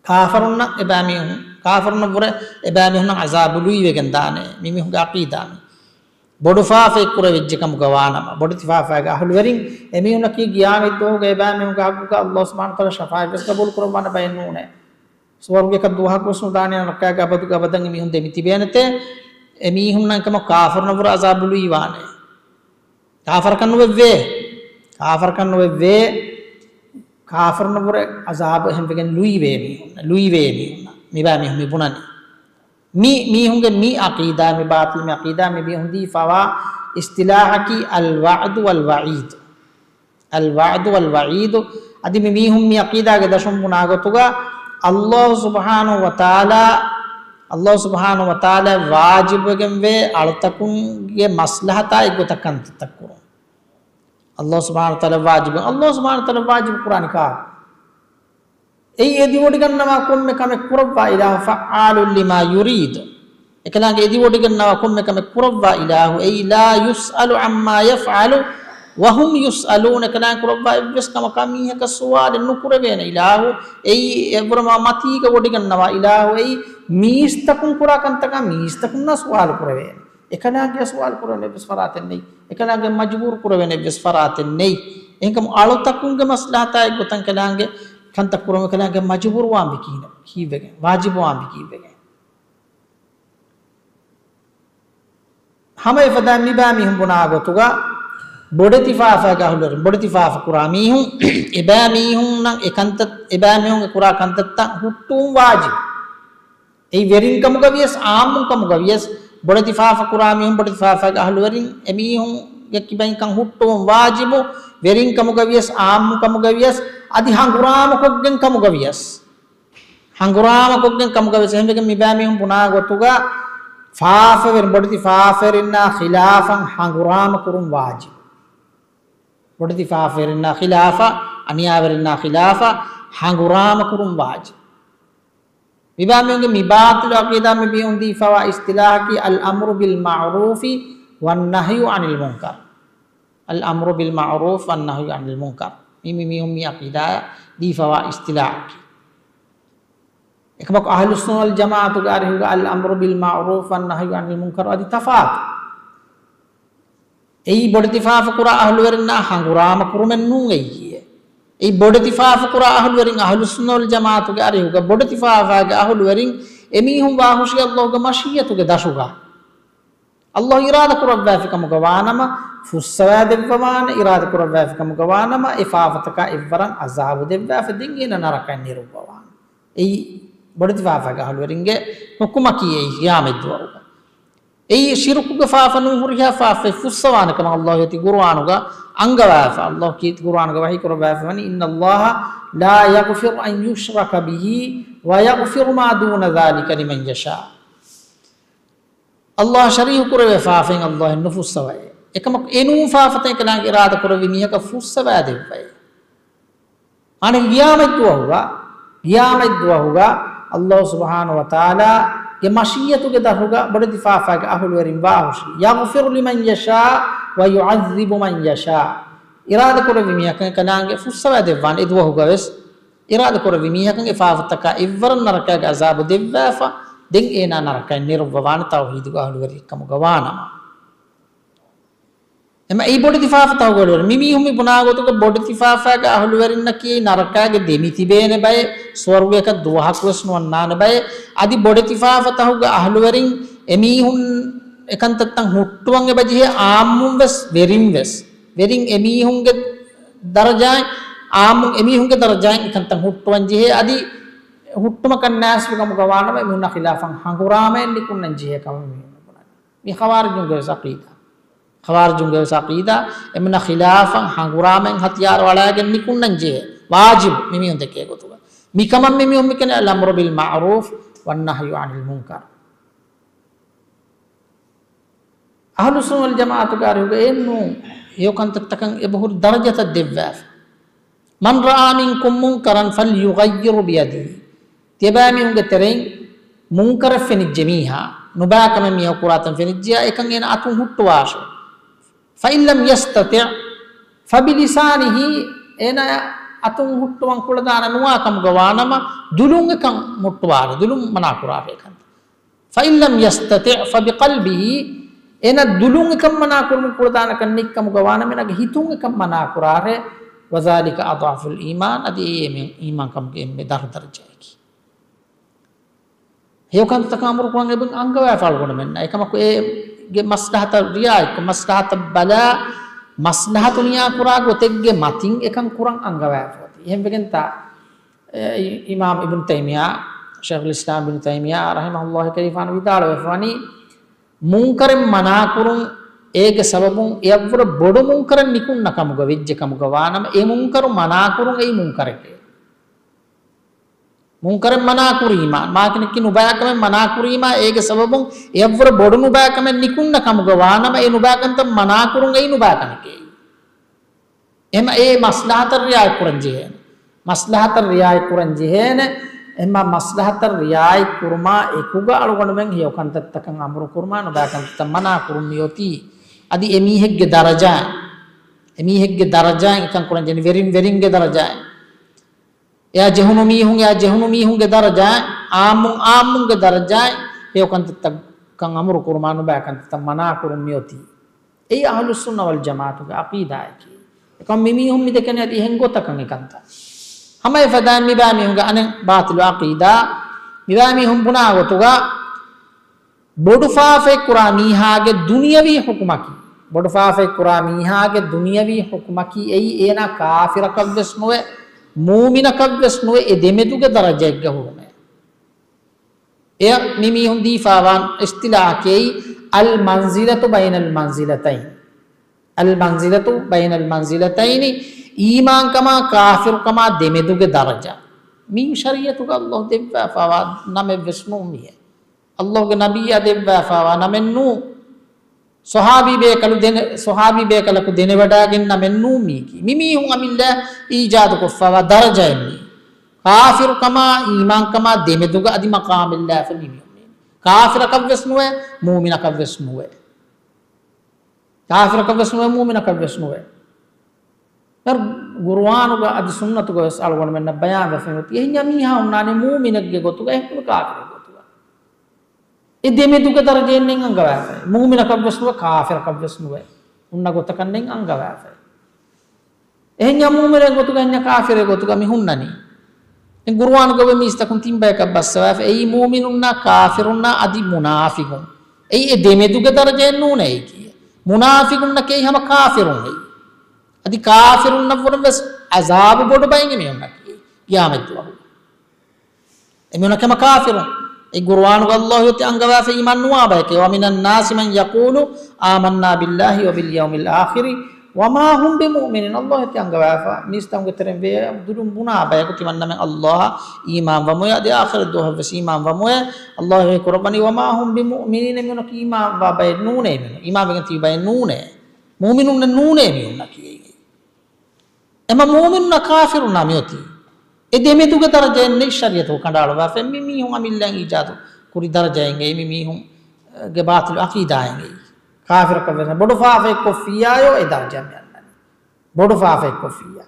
ކާފަރުންނަށް އެބައިމީހުން، ކާފަރުންނަށްވުރެ އެބައިމީހުންނަށް ޢަޒާބު ލުއިވެގެން ދާނެ. މި މީހުންގެ ޢަޤީދާ މި. ބޮޑު ފާފައެއް ކުރެވިއްޖެ ކަމުގަ ވާނަމަ، ބޮޑެތި ފާފާގެ އަހުލުވެރިން އެމީހުންނަކީ ޤިޔާމަތްދުވަހުގަ އެބައިމީހުންގެ ޙައްޤުގަ ﷲ ސުބްޙާނަހޫ ވަތަޢާލާ ޝަފާޢަތްވެސް ޤަބޫލު ކުރައްވާނެ ބައެއް ނޫނޭ. ސުވަރުގެއަކަށް ދުވަހަކުވެސް ނުދާނެ، ނަރަކާގެ އަބަދުގެ އަބަދަށް އެމީހުން ދެމިތިބޭނެތޭ. އެމީހުންނަށް އެކަމަކު ކާފަރުންނަށްވުރެ ޢަޒާބު ލުއިވާނެ. ކާފަރަކަށް ނުވެއްވޭ. ކާފަރަކަށް ނުވެއްވޭ. ކާފަރުންނަށްވުރެ ޢަޒާބު އެހެންވެގެން ލުއިވޭ މީހުން. ލުއިވޭ މީހުން. މިބައިމީހުން މި ބުނަނީ. މި މީހުންގެ މި ޢަޤީދާ، މި ބާޠިލް މި ޢަޤީދާ މި މީހުން ދީފަވާ އިސްތިލާހަކީ އަލް ވަޢުދު ވަލް ވަޢީދު. އަލް ވަޢުދު ވަލް ވަޢީދު. އަދި މި މީހުން މި ޢަޤީދާގެ ދަށުން ބުނާ ގޮތުގަ، ﷲ ސުބްޙާނަހޫ ވަތަޢާލާ، ﷲ ސުބްޙާނަހޫ ވަތަޢާލާ ވާޖިބުވެގެންވޭ އަޅުތަކުންގެ މަސްލަހަތާ އެއްގޮތަށް ކަންތައްތައް ކުރުން. ﷲ ސުބްޙާނަހޫ ވަތަޢާލާ ވާޖިބު، ﷲ ސުބްޙާނަހޫ ވަތަޢާލާ ވާޖިބު ކުރާނީ ކާކު؟ އެއީ އެދިވޮޑިގަންނަވާ ކޮންމެ ކަމެއް ކުރައްވާ އިލާހު، فَعَّالٌ لِمَا يُرِيدُ. އެކަލާނގެ އެދިވޮޑިގަންނަވާ ކޮންމެ ކަމެއް ކުރައްވާ އިލާހު، އެއީ لَا يُسْأَلُ عَمَّا يَفْعَلُ وَهُمْ يُسْأَلُونَ. އެކަލާނގެ ކުރައްވާ އެއްވެސް ކަމަކާ މީހަކަށް ސުވާލެއް ނުކުރެވޭނެ އިލާހު. އެއީ އެއްވަރަމާ މަތީގަ ވޮޑިގަންނަވާ އިލާހު. އެއީ މީސްތަކުން ކުރާ ކަންތަކާ މީސްތަކުންނާ ސުވާލު ކުރެވޭނެ. އެކަލާނގެ ސުވާލު ކުރެވޭނެ އެއްވެސް ފަރާތެއް ނެތް. އެކަލާނގެ މަޖުބޫރު ކުރެވޭނެ އެއްވެސް ފަރާތެއް ނެތް. އެހެންކަމުން އަޅުތަކުންގެ މަސްލަހަތާ އެއްގޮތަށް ކަލާނގެ ކަންތައް ކުރުމަށް ކަލާނގެ މަޖުބޫރުވާން ވި ކީނެ-، ކީއްވެގެން، ވާޖިބުވާން ވި ކީއްވެގެން. ހަމަ އެފަދައިން މިބާ މީހުން ބުނާ ގޮތުގަ ބޮޑެތި ފާފައިގެ އަހުލުވެރިން، ބޮޑެތި ފާފަ ކުރާ މީހުން، އެބާ މީހުންނަށް އެ ކަންތައް، އެބާ މީހުންގެ ކުރާ ކަންތައްތައް ހުއްޓުވުން ވާޖިބު. އެއީ ވެރިން ކަމުގަ ވިޔަސް، އާއްމު ކަމުގަ ވިޔަސް، ބޮޑެތި ފާފަ ކުރާ މީހުން، ބޮޑެތި ފާފައިގެ އަހުލުވެރިން، އެމީހުންގެ ކިބައިން ކަން ހުއްޓުވުން ވާޖިބު. ވެރިން ކަމުގަ ވިޔަސް، އާއްމު ކަމުގަ ވިޔަސް، އަދި ހަނގުރާމަކޮށްގެން ކަމުގަ ވިޔަސް. ހަނގުރާމަކޮށްގެން ކަމުގަ ވިޔަސް. އެހެންވެގެން މިބާ މީހުން ބުނާ ގޮތުގަ ފާފަވެރިން، ބޮޑެތި ފާފަވެރިންނާ ޚިލާފަށް ހަނގުރާމަ ކުރުން ވާޖިބު. ބޮޑެތި ފާފަވެރިންނާ ޚިލާފަށް، އަނިޔާވެރިންނާ ޚިލާފަށް ހަނގުރާމަ ކުރުން ވާޖިބު. މިބާ މީހުންގެ މި ބާޠިލު ޢަޤީދާ މި މީހުން ދީފަވާ އިސްތިލާހަކީ الأمر بالمعروف والنهي عن المنكر. الأمر بالمعروف والنهي عن المنكر. މި، މި މީހުން މި ޢަޤީދާ ދީފަވާ އިސްތިލާހަކީ. އެކަމަކު އަހްލުއްސުންނަ ވަލްޖަމާޢަތުގެ އަރިހުގަ الأمر بالمعروف والنهي عن المنكر އަދި ތަފާތު. އެއީ ބޮޑެތި ފާފަ ކުރާ އަހުލުވެރިންނާ ހަނގުރާމަ ކުރުމެއް ނޫން އެއީ. އެއީ ބޮޑެތި ފާފަ ކުރާ އަހުލުވެރިން، އަހްލުއްސުންނަ ވަލްޖަމާޢަތުގެ އަރިހުގަ ބޮޑެތި ފާފައިގެ އަހުލުވެރިން އެމީހުން ވާހުށީ ﷲގެ މަޝީއަތުގެ ދަށުގަ. ﷲ އިރާދަ ކުރައްވާފި ކަމުގަ ވާނަމަ، ފުއްސަވާ ދެއްވަވާނެ، އިރާދަ ކުރައްވާފި ކަމުގަ ވާނަމަ، އެ ފާފަތަކާ އެއްވަރަށް ޢަޒާބު ދެއްވާފަ، ދެން އޭނަ ނަރަކައިން ނެރުއްވަވާނެ. އެއީ ބޮޑެތި ފާފައިގެ އަހުލުވެރިންގެ ޙުކުމަކީ އެއީ ޤިޔާމަތްދުވަހުގަ. އެއީ ޝިރުކުގެ ފާފަ ނޫން، ހުރިހާ ފާފައެއް ފުއްސަވާނެ ކަމަށް ﷲ އޭތި ޤުރުއާނުގަ އަންގަވާފަ. ﷲ ކީރިތި ޤުރުއާނުގަ ވަޙީ ކުރައްވާފަ ވަނީ، إن الله لا يغفر أن يشرك به ويغفر ما دون ذلك لمن يشاء. ﷲ ޝަރީކު ކުރެވޭ ފާފައިން ﷲ އެއް ނުފުއްސަވައޭ. އެކަމަކު އެ ނޫން ފާފަތައް އެކަލާނގެ އިރާދަ ކުރެއްވި މީހަކަށް ފުއްސަވާ ދެއްވައޭ. އަނެއް ޤިޔާމަތްދުވަހުގަ، ޤިޔާމަތްދުވަހުގަ ﷲ ސުބްޙާނަހޫ ވަތަޢާލާގެ މަޝީއަތުގެ ދަށުގަ ބޮޑެތި ފާފައިގެ އަހުލުވެރިން ވާހުށީ. يغفر لمن يشاء ويعذب من يشاء. އިރާދަ ކުރެއްވި މީހަކަށް އެކަލާނގެ ފުއްސަވާ ދެއްވާނެ އެ ދުވަހުގަވެސް. އިރާދަ ކުރެއްވި މީހަކަށް އެ ފާފަތަކާ އެއްވަރަށް ނަރަކައިގެ ޢަޒާބު ދެއްވާފަ، ދެން އޭނާ ނަރަކައިން ނެރުއްވަވާނެ ތައުޙީދުގެ އަހުލުވެރިއެއް ކަމުގަ ވާނަމަ. އެމަ އެއީ ބޮޑެތި ފާފަތަކުގެ އަހުލުވެރިން. މި މީހުން މި ބުނާ ގޮތުގަ ބޮޑެތި ފާފައިގެ އަހުލުވެރިންނަކީ ނަރަކައިގެ ދެމި ތިބޭނެ ބައެއް، ސުވަރުގެއަކަށް ދުވަހަކުވެސް ނުވަންނާނެ ބައެއް. އަދި ބޮޑެތި ފާފަތަކުގެ އަހުލުވެރިން އެމީހުން އެކަންތައްތައް ހުއްޓުވަން އެބަޖެހޭ އާއްމުން ވެސް، ވެރިން ވެސް. ވެރިން އެމީހުންގެ ދަރަޖާއިން، އާއްމުން އެމީހުންގެ ދަރަޖާއިން އެކަންތައް ހުއްޓުވަން ޖެހޭ. އަދި ހުއްޓުމަކަށް ނާސްވި ކަމުގަ ވާނަމަ، އެމީހުންނާ ޚިލާފަށް ހަނގުރާމައެއް ނިކުންނަން ޖެހޭ ކަމަށް މި މީހުން ބުނަނީ. މި ޚަވާރިޖުންގެ ވެސް ޢަޤީދާ. ޚަވާރިޖުންގެ ވެސް ޢަޤީދާ، އެމީހުންނާ ޚިލާފަށް ހަނގުރާމައެއް ހަތިޔާރު އަޅާގެން ނިކުންނަން ޖެހޭ. ވާޖިބު މި މީހުން ދެކޭ ގޮތުގަ. މިކަމަށް މި މީހުން މި ކިޔަނީ الأمر بالمعروف والنهي عن المنكر. އަހްލުއްސުންނަ ވަލްޖަމާޢަތުގެ އަރިހުގަ އެއްނޫން، ހެޔޮ ކަންތައްތަކަށް އެބަހުރި ދަރަޖަތައް ދެއްވާފަ. من رأى منكم منكرا فليغيره بيده. ތިޔަބައިމީހުންގެ ތެރެއިން މުންކަރެއް ފެނިއްޖެ މީހާ، ނުބައި ކަމެއް މީހަކު ކުރާތަން ފެނިއްޖެޔާ، އެކަން އޭނަ އަތުން ހުއްޓުވާށޯ. فإن لم يستطع فبلسانه، އޭނަ އަތުން ހުއްޓުވަން ކުޅަދާނަ ނުވާ ކަމުގަ ވާނަމަ، ދުލުން އެކަން ހުއްޓުވާށޭ، ދުލުން މަނާ ކުރާށޭ އެކަން. فإن لم يستطع فبقلبه، އޭނަ ދުލުން އެކަން މަނާ ކުރުމުން ކުޅަދާނަކަން ނެތް ކަމުގަ ވާނަމަ، އޭނަގެ ހިތުން އެކަން މަނާ ކުރާށޭ. وذلك أضعف الإيمان، އަދި އެއީ އެންމެ އީމާންކަމުގެ އެންމެ ދަށު ދަރަޖައަކީ. ހެޔޮ ކަންތައްތަކަށް އަމުރު ކުރަން އެބަ އަންގަވާފަ އަޅުގަނޑުމެންނަށް. އެކަމަކު އޭގެ މަސްލަހަތަށް ރިޢާޔަތްކޮށް، މަސްލަހަތަށް ބަލާ، މަސްލަހަތު ނިޔާކުރާ ގޮތެއްގެ މަތިން އެކަން ކުރަން އަންގަވާފަ އޮތީ. އެހެންވެގެންތާ، އެ، އި-، އިމާމް އިބްނު ތައިމިއްޔާ، ޝައިޚުލް އިސްލާމް އިބްނު ތައިމިއްޔާ ރަޙިމަހުﷲ ކަލޭފާނު ވިދާޅުވެފަ ވަނީ، މުންކަރެއް މަނާކުރުން އޭގެ ސަބަބުން އެއަށްވުރެ ބޮޑު މުންކަރެއް ނިކުންނަ ކަމުގަ ވެއްޖެ ކަމުގަ ވާނަމަ، އެ މުންކަރު މަނާކުރުން އެއީ މުންކަރެކޭ. މުންކަރެއް މަނާކުރީމާ، މާކިނަކީ ނުބައިކަމެއް މަނާކުރީމާ، އޭގެ ސަބަބުން އެއަށްވުރެ ބޮޑު ނުބައިކަމެއް ނިކުންނަ ކަމުގަ ވާނަމަ، އެ ނުބައިކަންތައް މަނާކުރުން އެއީ ނުބައިކަމެކޭ. އެމަ އެ މަސްލަހަތަށް ރިއާޔަތްކުރަން ޖެހޭނެ. މަސްލަހަތަށް ރިއާޔަތްކުރަން ޖެހޭނެ. އެމަ މަސްލަހަތަށް ރިއާޔަތްކުރުމާ އެކުގަ އަޅުގަނޑުމެން ހެޔޮކަންތައްތަކަށް އަމުރުކުރުމާ ނުބައިކަންތައްތައް މަނާކުރުން މިއޮތީ. އަދި އެމީހެއްގެ ދަރަޖާއިން، އެމީހެއްގެ ދަރަޖާއިން އެކަން ކުރަން ޖެހޭނެ، ވެރިން ވެރިންގެ ދަރަޖާއިން. އެއާ ޖެހުނު މީހުން، އެއާ ޖެހުނު މީހުންގެ ދަރަޖާއިން، އާއްމުން އާއްމުންގެ ދަރަޖާއިން ހެޔޮކަންތައްތަކަށް އަމުރުކުރުމާ ނުބައިކަންތައްތައް މަނާކުރުން މިއޮތީ. އެއީ އަހުލުއްސުންނަ ވަލްޖަމާޢަތުގެ ޢަޤީދާއަކީ. އެކަމް މި މީހުން މި ދެކެނީ އަދި އެހެން ގޮތަކަށް އެކަންތައް. ހަމަ އެފަދައިން މިބާ މީހުންގެ އަނެއް ބާޠިލު ޢަޤީދާ، މިބާ މީހުން ބުނާ ގޮތުގަ ބޮޑު ފާފައެއް ކުރާ މީހާގެ ދުނިޔަވީ ޙުކުމަކީ، ބޮޑު ފާފައެއް ކުރާ މީހާގެ ދުނިޔަވީ ޙުކުމަކީ އެއީ އޭނާ ކާފިރަކަށްވެސް ނުވެ، މޫމިނަކަށްވެސް ނުވެ، އެ ދެމެދުގެ ދަރަޖައެއްގަ ހުރުމޭ. އެ މި މީހުން ދީފާވާ އިޞްޠިލާޙަކީ އަލް މަންޒިލަތު ބައިނަލް މަންޒިލަތައިން. އަލް މަންޒިލަތު ބައިނަލް މަންޒިލަތައިނި، އީމާންކަމާ ކާފިރުކަމާ ދެމެދުގެ ދަރަޖަ. މީ ޝަރީޢަތުގަ ﷲ ދެއްވާފާވާ ނަމެއްވެސް ނޫން މީހެއް. ﷲގެ ނަބިއްޔާ ދެއްވާފާވާ ނަމެއް ނޫން. ޞަޙާބީ ބޭކަލު ދެނެ-، ޞަޙާބީ ބޭކަލަކު ދެނެވަޑައިގެން ނަމެއް ނޫން މީކީ. މި މީހުން އަމިއްލަ އީޖާދުކޮށްފާވާ ދަރަޖައެއް މީ. ކާފިރުކަމާ އީމާންކަމާ ދެމެދުގަ އަދި މަޤާމެއް ލާފަ މި މީހުން މީ. ކާފިރަކަށްވެސް ނުވެ، މޫމިނަކަށްވެސް ނުވެ. ކާފިރަކަށްވެސް ނުވެ، މޫމިނަކަށްވެސް ނުވެ. މި ގުރުއާނުގަ އަދި ސުންނަތުގަ ވެސް އަޅުގަނޑުމެންނަށް ބަޔާންވެފަ މިއޮތީ. އެހެންޏާ މީހާ ހުންނާނީ މޫމިނެއްގެ ގޮތުގަ އެހެން ކާފިރެއްގެ ގޮތުގަ. އެ ދެމެދުގެ ދަރަޖައެއް ނެތް އަންގަވާފައި. މޫމިނަކަށްވެސް ނުވެ، ކާފިރަކަށްވެސް ނުވެ. ހުންނަ ގޮތަކަށް ނެތް އަންގަވާފައި. އެހެންޏާ މޫމިނެއްގެ ގޮތުގަ އެހެންޏާ ކާފިރެއްގެ ގޮތުގަ މި ހުންނަނީ. އެ ގުރުއާނުގަ އޮތް މީސްތަކުން ތިން ބަޔަކަށް ބައްސަވާފަ. އެއީ މޫމިނުންނާ ކާފިރުންނާ އަދި މުނާފިގުން. އެއީ އެ ދެމެދުގެ ދަރަޖައެއް ނޫނޭ އެއީކީ. މުނާފިގުންނަކީ ހަމަ ކާފިރުން އެއީ. އަދި ކާފިރުންނަށްވުރެ ވެސް ޢަޒާބު ބޮޑު ބައެއް އެމީހުންނަކީ ޤިޔާމަތްދުވަހު. އެމީހުންނަކީ ހަމަ ކާފިރުން. އެ ގުރުއާނުގަ ﷲ އޮތީ އަންގަވާފަ އީމާން ނުވާ ބަޔެކޭ. وَمِنَ النَّاسِ مَنْ يَقُولُ آمَنَّا بِاللَّهِ وَبِالْيَوْمِ الْآخِرِ وَمَا هُمْ بِمُؤْمِنِينَ. ﷲ އޮތީ އަންގަވާފަ މީސްތަކުންގެ ތެރެއިން ވެއްޖެ ދުލުން ބުނާ ބަޔަކު ތިމަންނަމެން ﷲ އަށް އީމާން ވަމުވެ، އަދި އާޚިރަތް ދުވަހަށްވެސް އީމާން ވަމުވެ. ﷲ ވަޙީ ކުރައްވަނީ، وَمَا هُمْ بِمُؤْمِنِينَ، އެމީހުންނަކީ އީމާންވާ ބައެއް ނޫނޭ އެމީހުން. އީމާންވެގެން ތިބި ބައެއް ނޫނޭ. މުއުމިނުންނެއް ނޫނޭ އެމީހުންނަކީ. އެމަ މުއުމިނުންނާ ކާފިރުންނާ މިއޮތީ. އެ ދެމެދުގެ ދަރަޖައެއް ނެތް ޝަރީޢަތު ކަނޑައަޅުވާފަ. މި މީހުން އަމިއްލައިން އީޖާދު ކުރި ދަރަޖައެއް އެއީ. މި މީހުންގެ ބާޠިލު ޢަޤީދާއެއް އެއީ. ކާފިރަކަށް ވެސް ބޮޑު ފާފައެއް ކޮށްފިއްޔާޔޯ އެ ދަރަޖަ މި އަންނަނީ. ބޮޑު ފާފައެއް ކޮށްފިއްޔާ.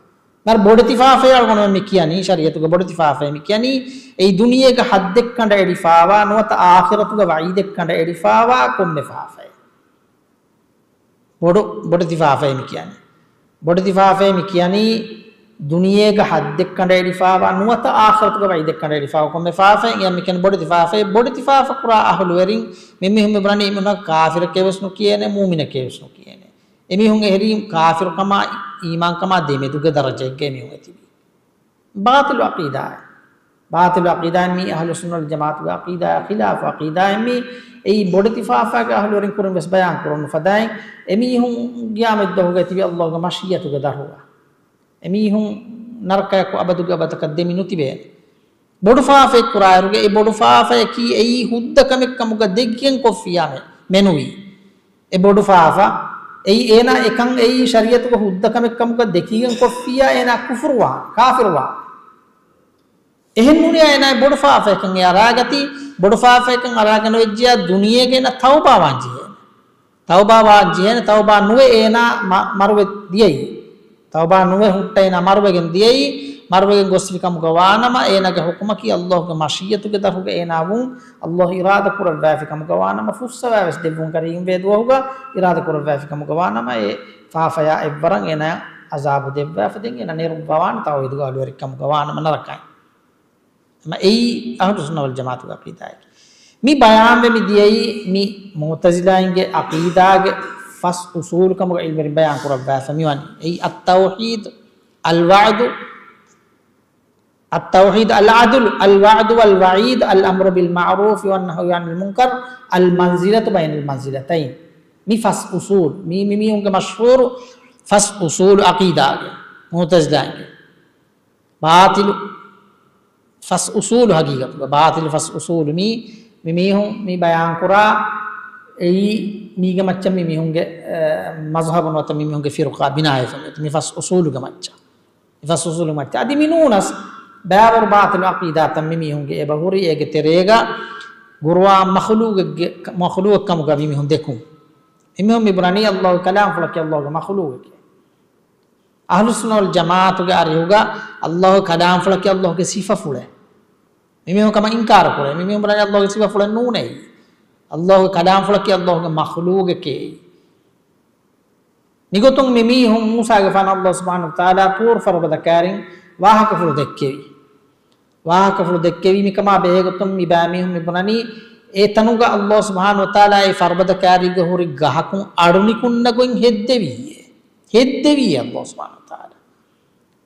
މަރ ބޮޑެތި ފާފައެއް އަޅުގަނޑުމެން މި ކިޔަނީ، ޝަރީޢަތުގެ ބޮޑެތި ފާފައެއް މި ކިޔަނީ، އެއީ ދުނިޔޭގަ ޙައްދެއް ކަނޑައެޅިފާވާ ނުވަތަ އާޚިރަތުގެ ވަޢީދެއް ކަނޑައެޅިފާވާ ކޮންމެ ފާފައެއް. ބޮޑު، ބޮޑެތި ފާފައެއް މި ކިޔަނީ. ބޮޑެތި ފާފައެއް މި ކިޔަނީ، ދުނިޔޭގަ ޙައްދެއް ކަނޑައެޅިފާވާ ނުވަތަ އާޚިރަތުގެ ވަޢީދެއް ކަނޑައެޅިފާވާ ކޮންމެ ފާފައެއް. އެޔަށް މި ކިޔަނީ ބޮޑެތި ފާފައެއް. ބޮޑެތި ފާފަ ކުރާ އަހުލުވެރިން މި މީހުން މި ބުނަނީ އެމީހުން ކާފިރެކޭވެސް ނުކިޔޭނެ، މޫމިނެކޭވެސް ނުކިޔޭނެ. އެމީހުން އެހެރީ ކާފިރުކަމާ އީމާންކަމާ ދެމެދުގެ ދަރަޖައެއްގަ އެމީހުން އެތިބީ. ބާޠިލު ޢަޤީދާއެއް. ބާޠިލު ޢަޤީދާއެއް މީ އަހުލުއްސުންނަ ވަލްޖަމާޢަތުގެ ޢަޤީދާއާ ޚިލާފު ޢަޤީދާއެއް މީ. އެއީ ބޮޑެތި ފާފާގެ އަހުލުވެރިން ކުރިން ވެސް ބަޔާން ކުރަން ނުފަދައިން، އެމީހުން ޤިޔާމަތްދުވަހުގަ އެތިބީ ﷲގެ މަޝީއަތުގެ ދަށުގަ. އެމީހުން ނަރަކަޔަކު އަބަދުގެ އަބަދަކަށް ދެމި ނުތިބޭނެ. ބޮޑު ފާފައެއް ކުރާއިރުގަ އެ ބޮޑު ފާފަޔަކީ އެއީ ހުއްދަ ކަމެއް ކަމުގަ ދެއްކިގެން ކޮށްފިއްޔާ މެ-، މެނުވީ. އެ ބޮޑު ފާފަ، އެއީ އޭނާ އެކަން އެއީ ޝަރީޢަތުގަ ހުއްދަ ކަމެއް ކަމުގަ ދެކިގެން ކޮށްފިއްޔާ އޭނާ ކުފުރުވާނެ، ކާފިރުވާނެ. އެހެން ނޫނިއްޔާ އޭނާ އެ ބޮޑު ފާފަޔަކަށް އެ އަރާގަތީ، ބޮޑު ފާފަޔަކަށް އަރާގަނެވިއްޖެޔާ ދުނިޔޭގަ އޭނާ ތައުބާވާން ޖެހޭނެ. ތައުބާވާން ޖެހޭނެ، ތައުބާ ނުވެ އޭނާ މަ-، މަރުވެ ދިޔައީ. ތައުބާ ނުވެ ހުއްޓަ އޭނާ މަރުވެގެން ދިޔައީ، މަރުވެގެން ގޮސްފި ކަމުގަ ވާނަމަ، އޭނާގެ ޙުކުމަކީ ﷲގެ މަޝީއަތުގެ ދަށުގަ އޭނާ ވުން، ﷲ އިރާދަ ކުރައްވާފި ކަމުގަ ވާނަމަ، ފުއްސަވާވެސް ދެއްވުން ކަރީމްވޭ ދުވަހުގަ އިރާދަ ކުރައްވާފި ކަމުގަ ވާނަމަ، އެ ފާފަޔާ އެއްވަރަށް އޭނާ ޢަޒާބު ދެއްވާފަ ދެން އޭނާ ނެރުއްވަވާނެ ތައުޙީދުގެ އަހުލުވެރިކަމުގަ ވާނަމަ ނަރަކައިން. އެމަ އެއީ އަހުލުއްސުންނަ ވަލްޖަމާޢަތުގެ ޢަޤީދާއެކޭ. މި ބަޔާންވެ މި ދިޔައީ މި މުޢުތަޒިލާއިންގެ ޢަޤީދާގެ ފަސް އުޞޫލު ކަމުގަ ޢިލްމުވެރިން ބަޔާން ކުރައްވާފަ މިވަނީ. އެއީ އައްތައުޙީދު، އަލްވަޢުދު، އައްތައުޙީދު، އަލްޢަދުލު، އަލްވަޢުދު ވަލްވަޢީދު، އަލްއަމްރު ބިލްމަޢުރޫފި ވަންނަހްޔު ޢަނިލް މުންކަރު، އަލްމަންޒިލަތު ބައިނަލް މަންޒިލަތައިން. މި ފަސް އުސޫލު، މީ މި މީހުންގެ މަޝްހޫރު ފަސް އުސޫލު ޢަޤީދާގެ، މުޢުތަޒިލާގެ. ބާޠިލު ފަސް އުސޫލު ޙަޤީޤަތުގަ، ބާޠިލު ފަސް އުސޫލު މީ، މި މީހުން މި ބަޔާން ކުރާ، އެއީ މީގެ މައްޗަށް މި މީހުންގެ، އެ، މަޒްހަބު ނުވަތަ މި މީހުންގެ ފިރުޤާ ބިނާވެފަ މި ފަސް އުސޫލުގެ މައްޗަށް. މި ފަސް އުސޫލު މައްޗަށް. އަދި މި ނޫނަސް ބައިވަރު ބާޠިލު ޢަޤީދާތައް މި މީހުންގެ އެބަ ހުރި، އޭގެ ތެރޭގަ ޤުރުއާން މަޚުލޫޤެއްގެ، މަޚުލޫޤެއް ކަމުގަ މި މީހުން ދެކުން. މި މީހުން މި ބުނަނީ ﷲ ގެ ކަލާމްފުޅަކީ ﷲ ގެ މަޚުލޫޤެކޭ. އަހްލުއްސުންނަ ވަލް ޖަމާޢަތުގެ އަރިހުގަ ﷲ ގެ ކަލާމްފުޅަކީ ﷲ ގެ ސިފަފުޅޭ. މި މީހުން ކަމަށް އިންކާރު ކުރޭ. މި މީހުން ބުނަނީ ﷲ ގެ ސިފަފުޅެއް ނޫނޭ. ﷲ ގެ ކަލާމްފުޅަކީ ﷲ ގެ މަޚުލޫޤެކޭ. މިގޮތުން މި މީހުން މޫސާގެފާނަށް ﷲ ސުބްޙާނަހޫ ވަތަޢާލާ ޠޫރު ފަރުބަދަ ކައިރިން ވާހަކަފުޅު ދެއްކެވި. ވާހަކަފުޅު ދެއްކެވީ މިކަމާ ބެހޭގޮތުން މި ބައިމީހުން މި ބުނަނީ، އެ ތަނުގަ ﷲ ސުބްޙާނަހޫ ވަތަޢާލާ އެ ފަރުބަދަ ކައިރީގަ ހުރި ގަހަކުން އަޑު ނިކުންނަ ގޮތް ހެއްދެވީއޭ. ހެއްދެވީ ﷲ ސުބްޙާނަހޫ ވަތަޢާލާ.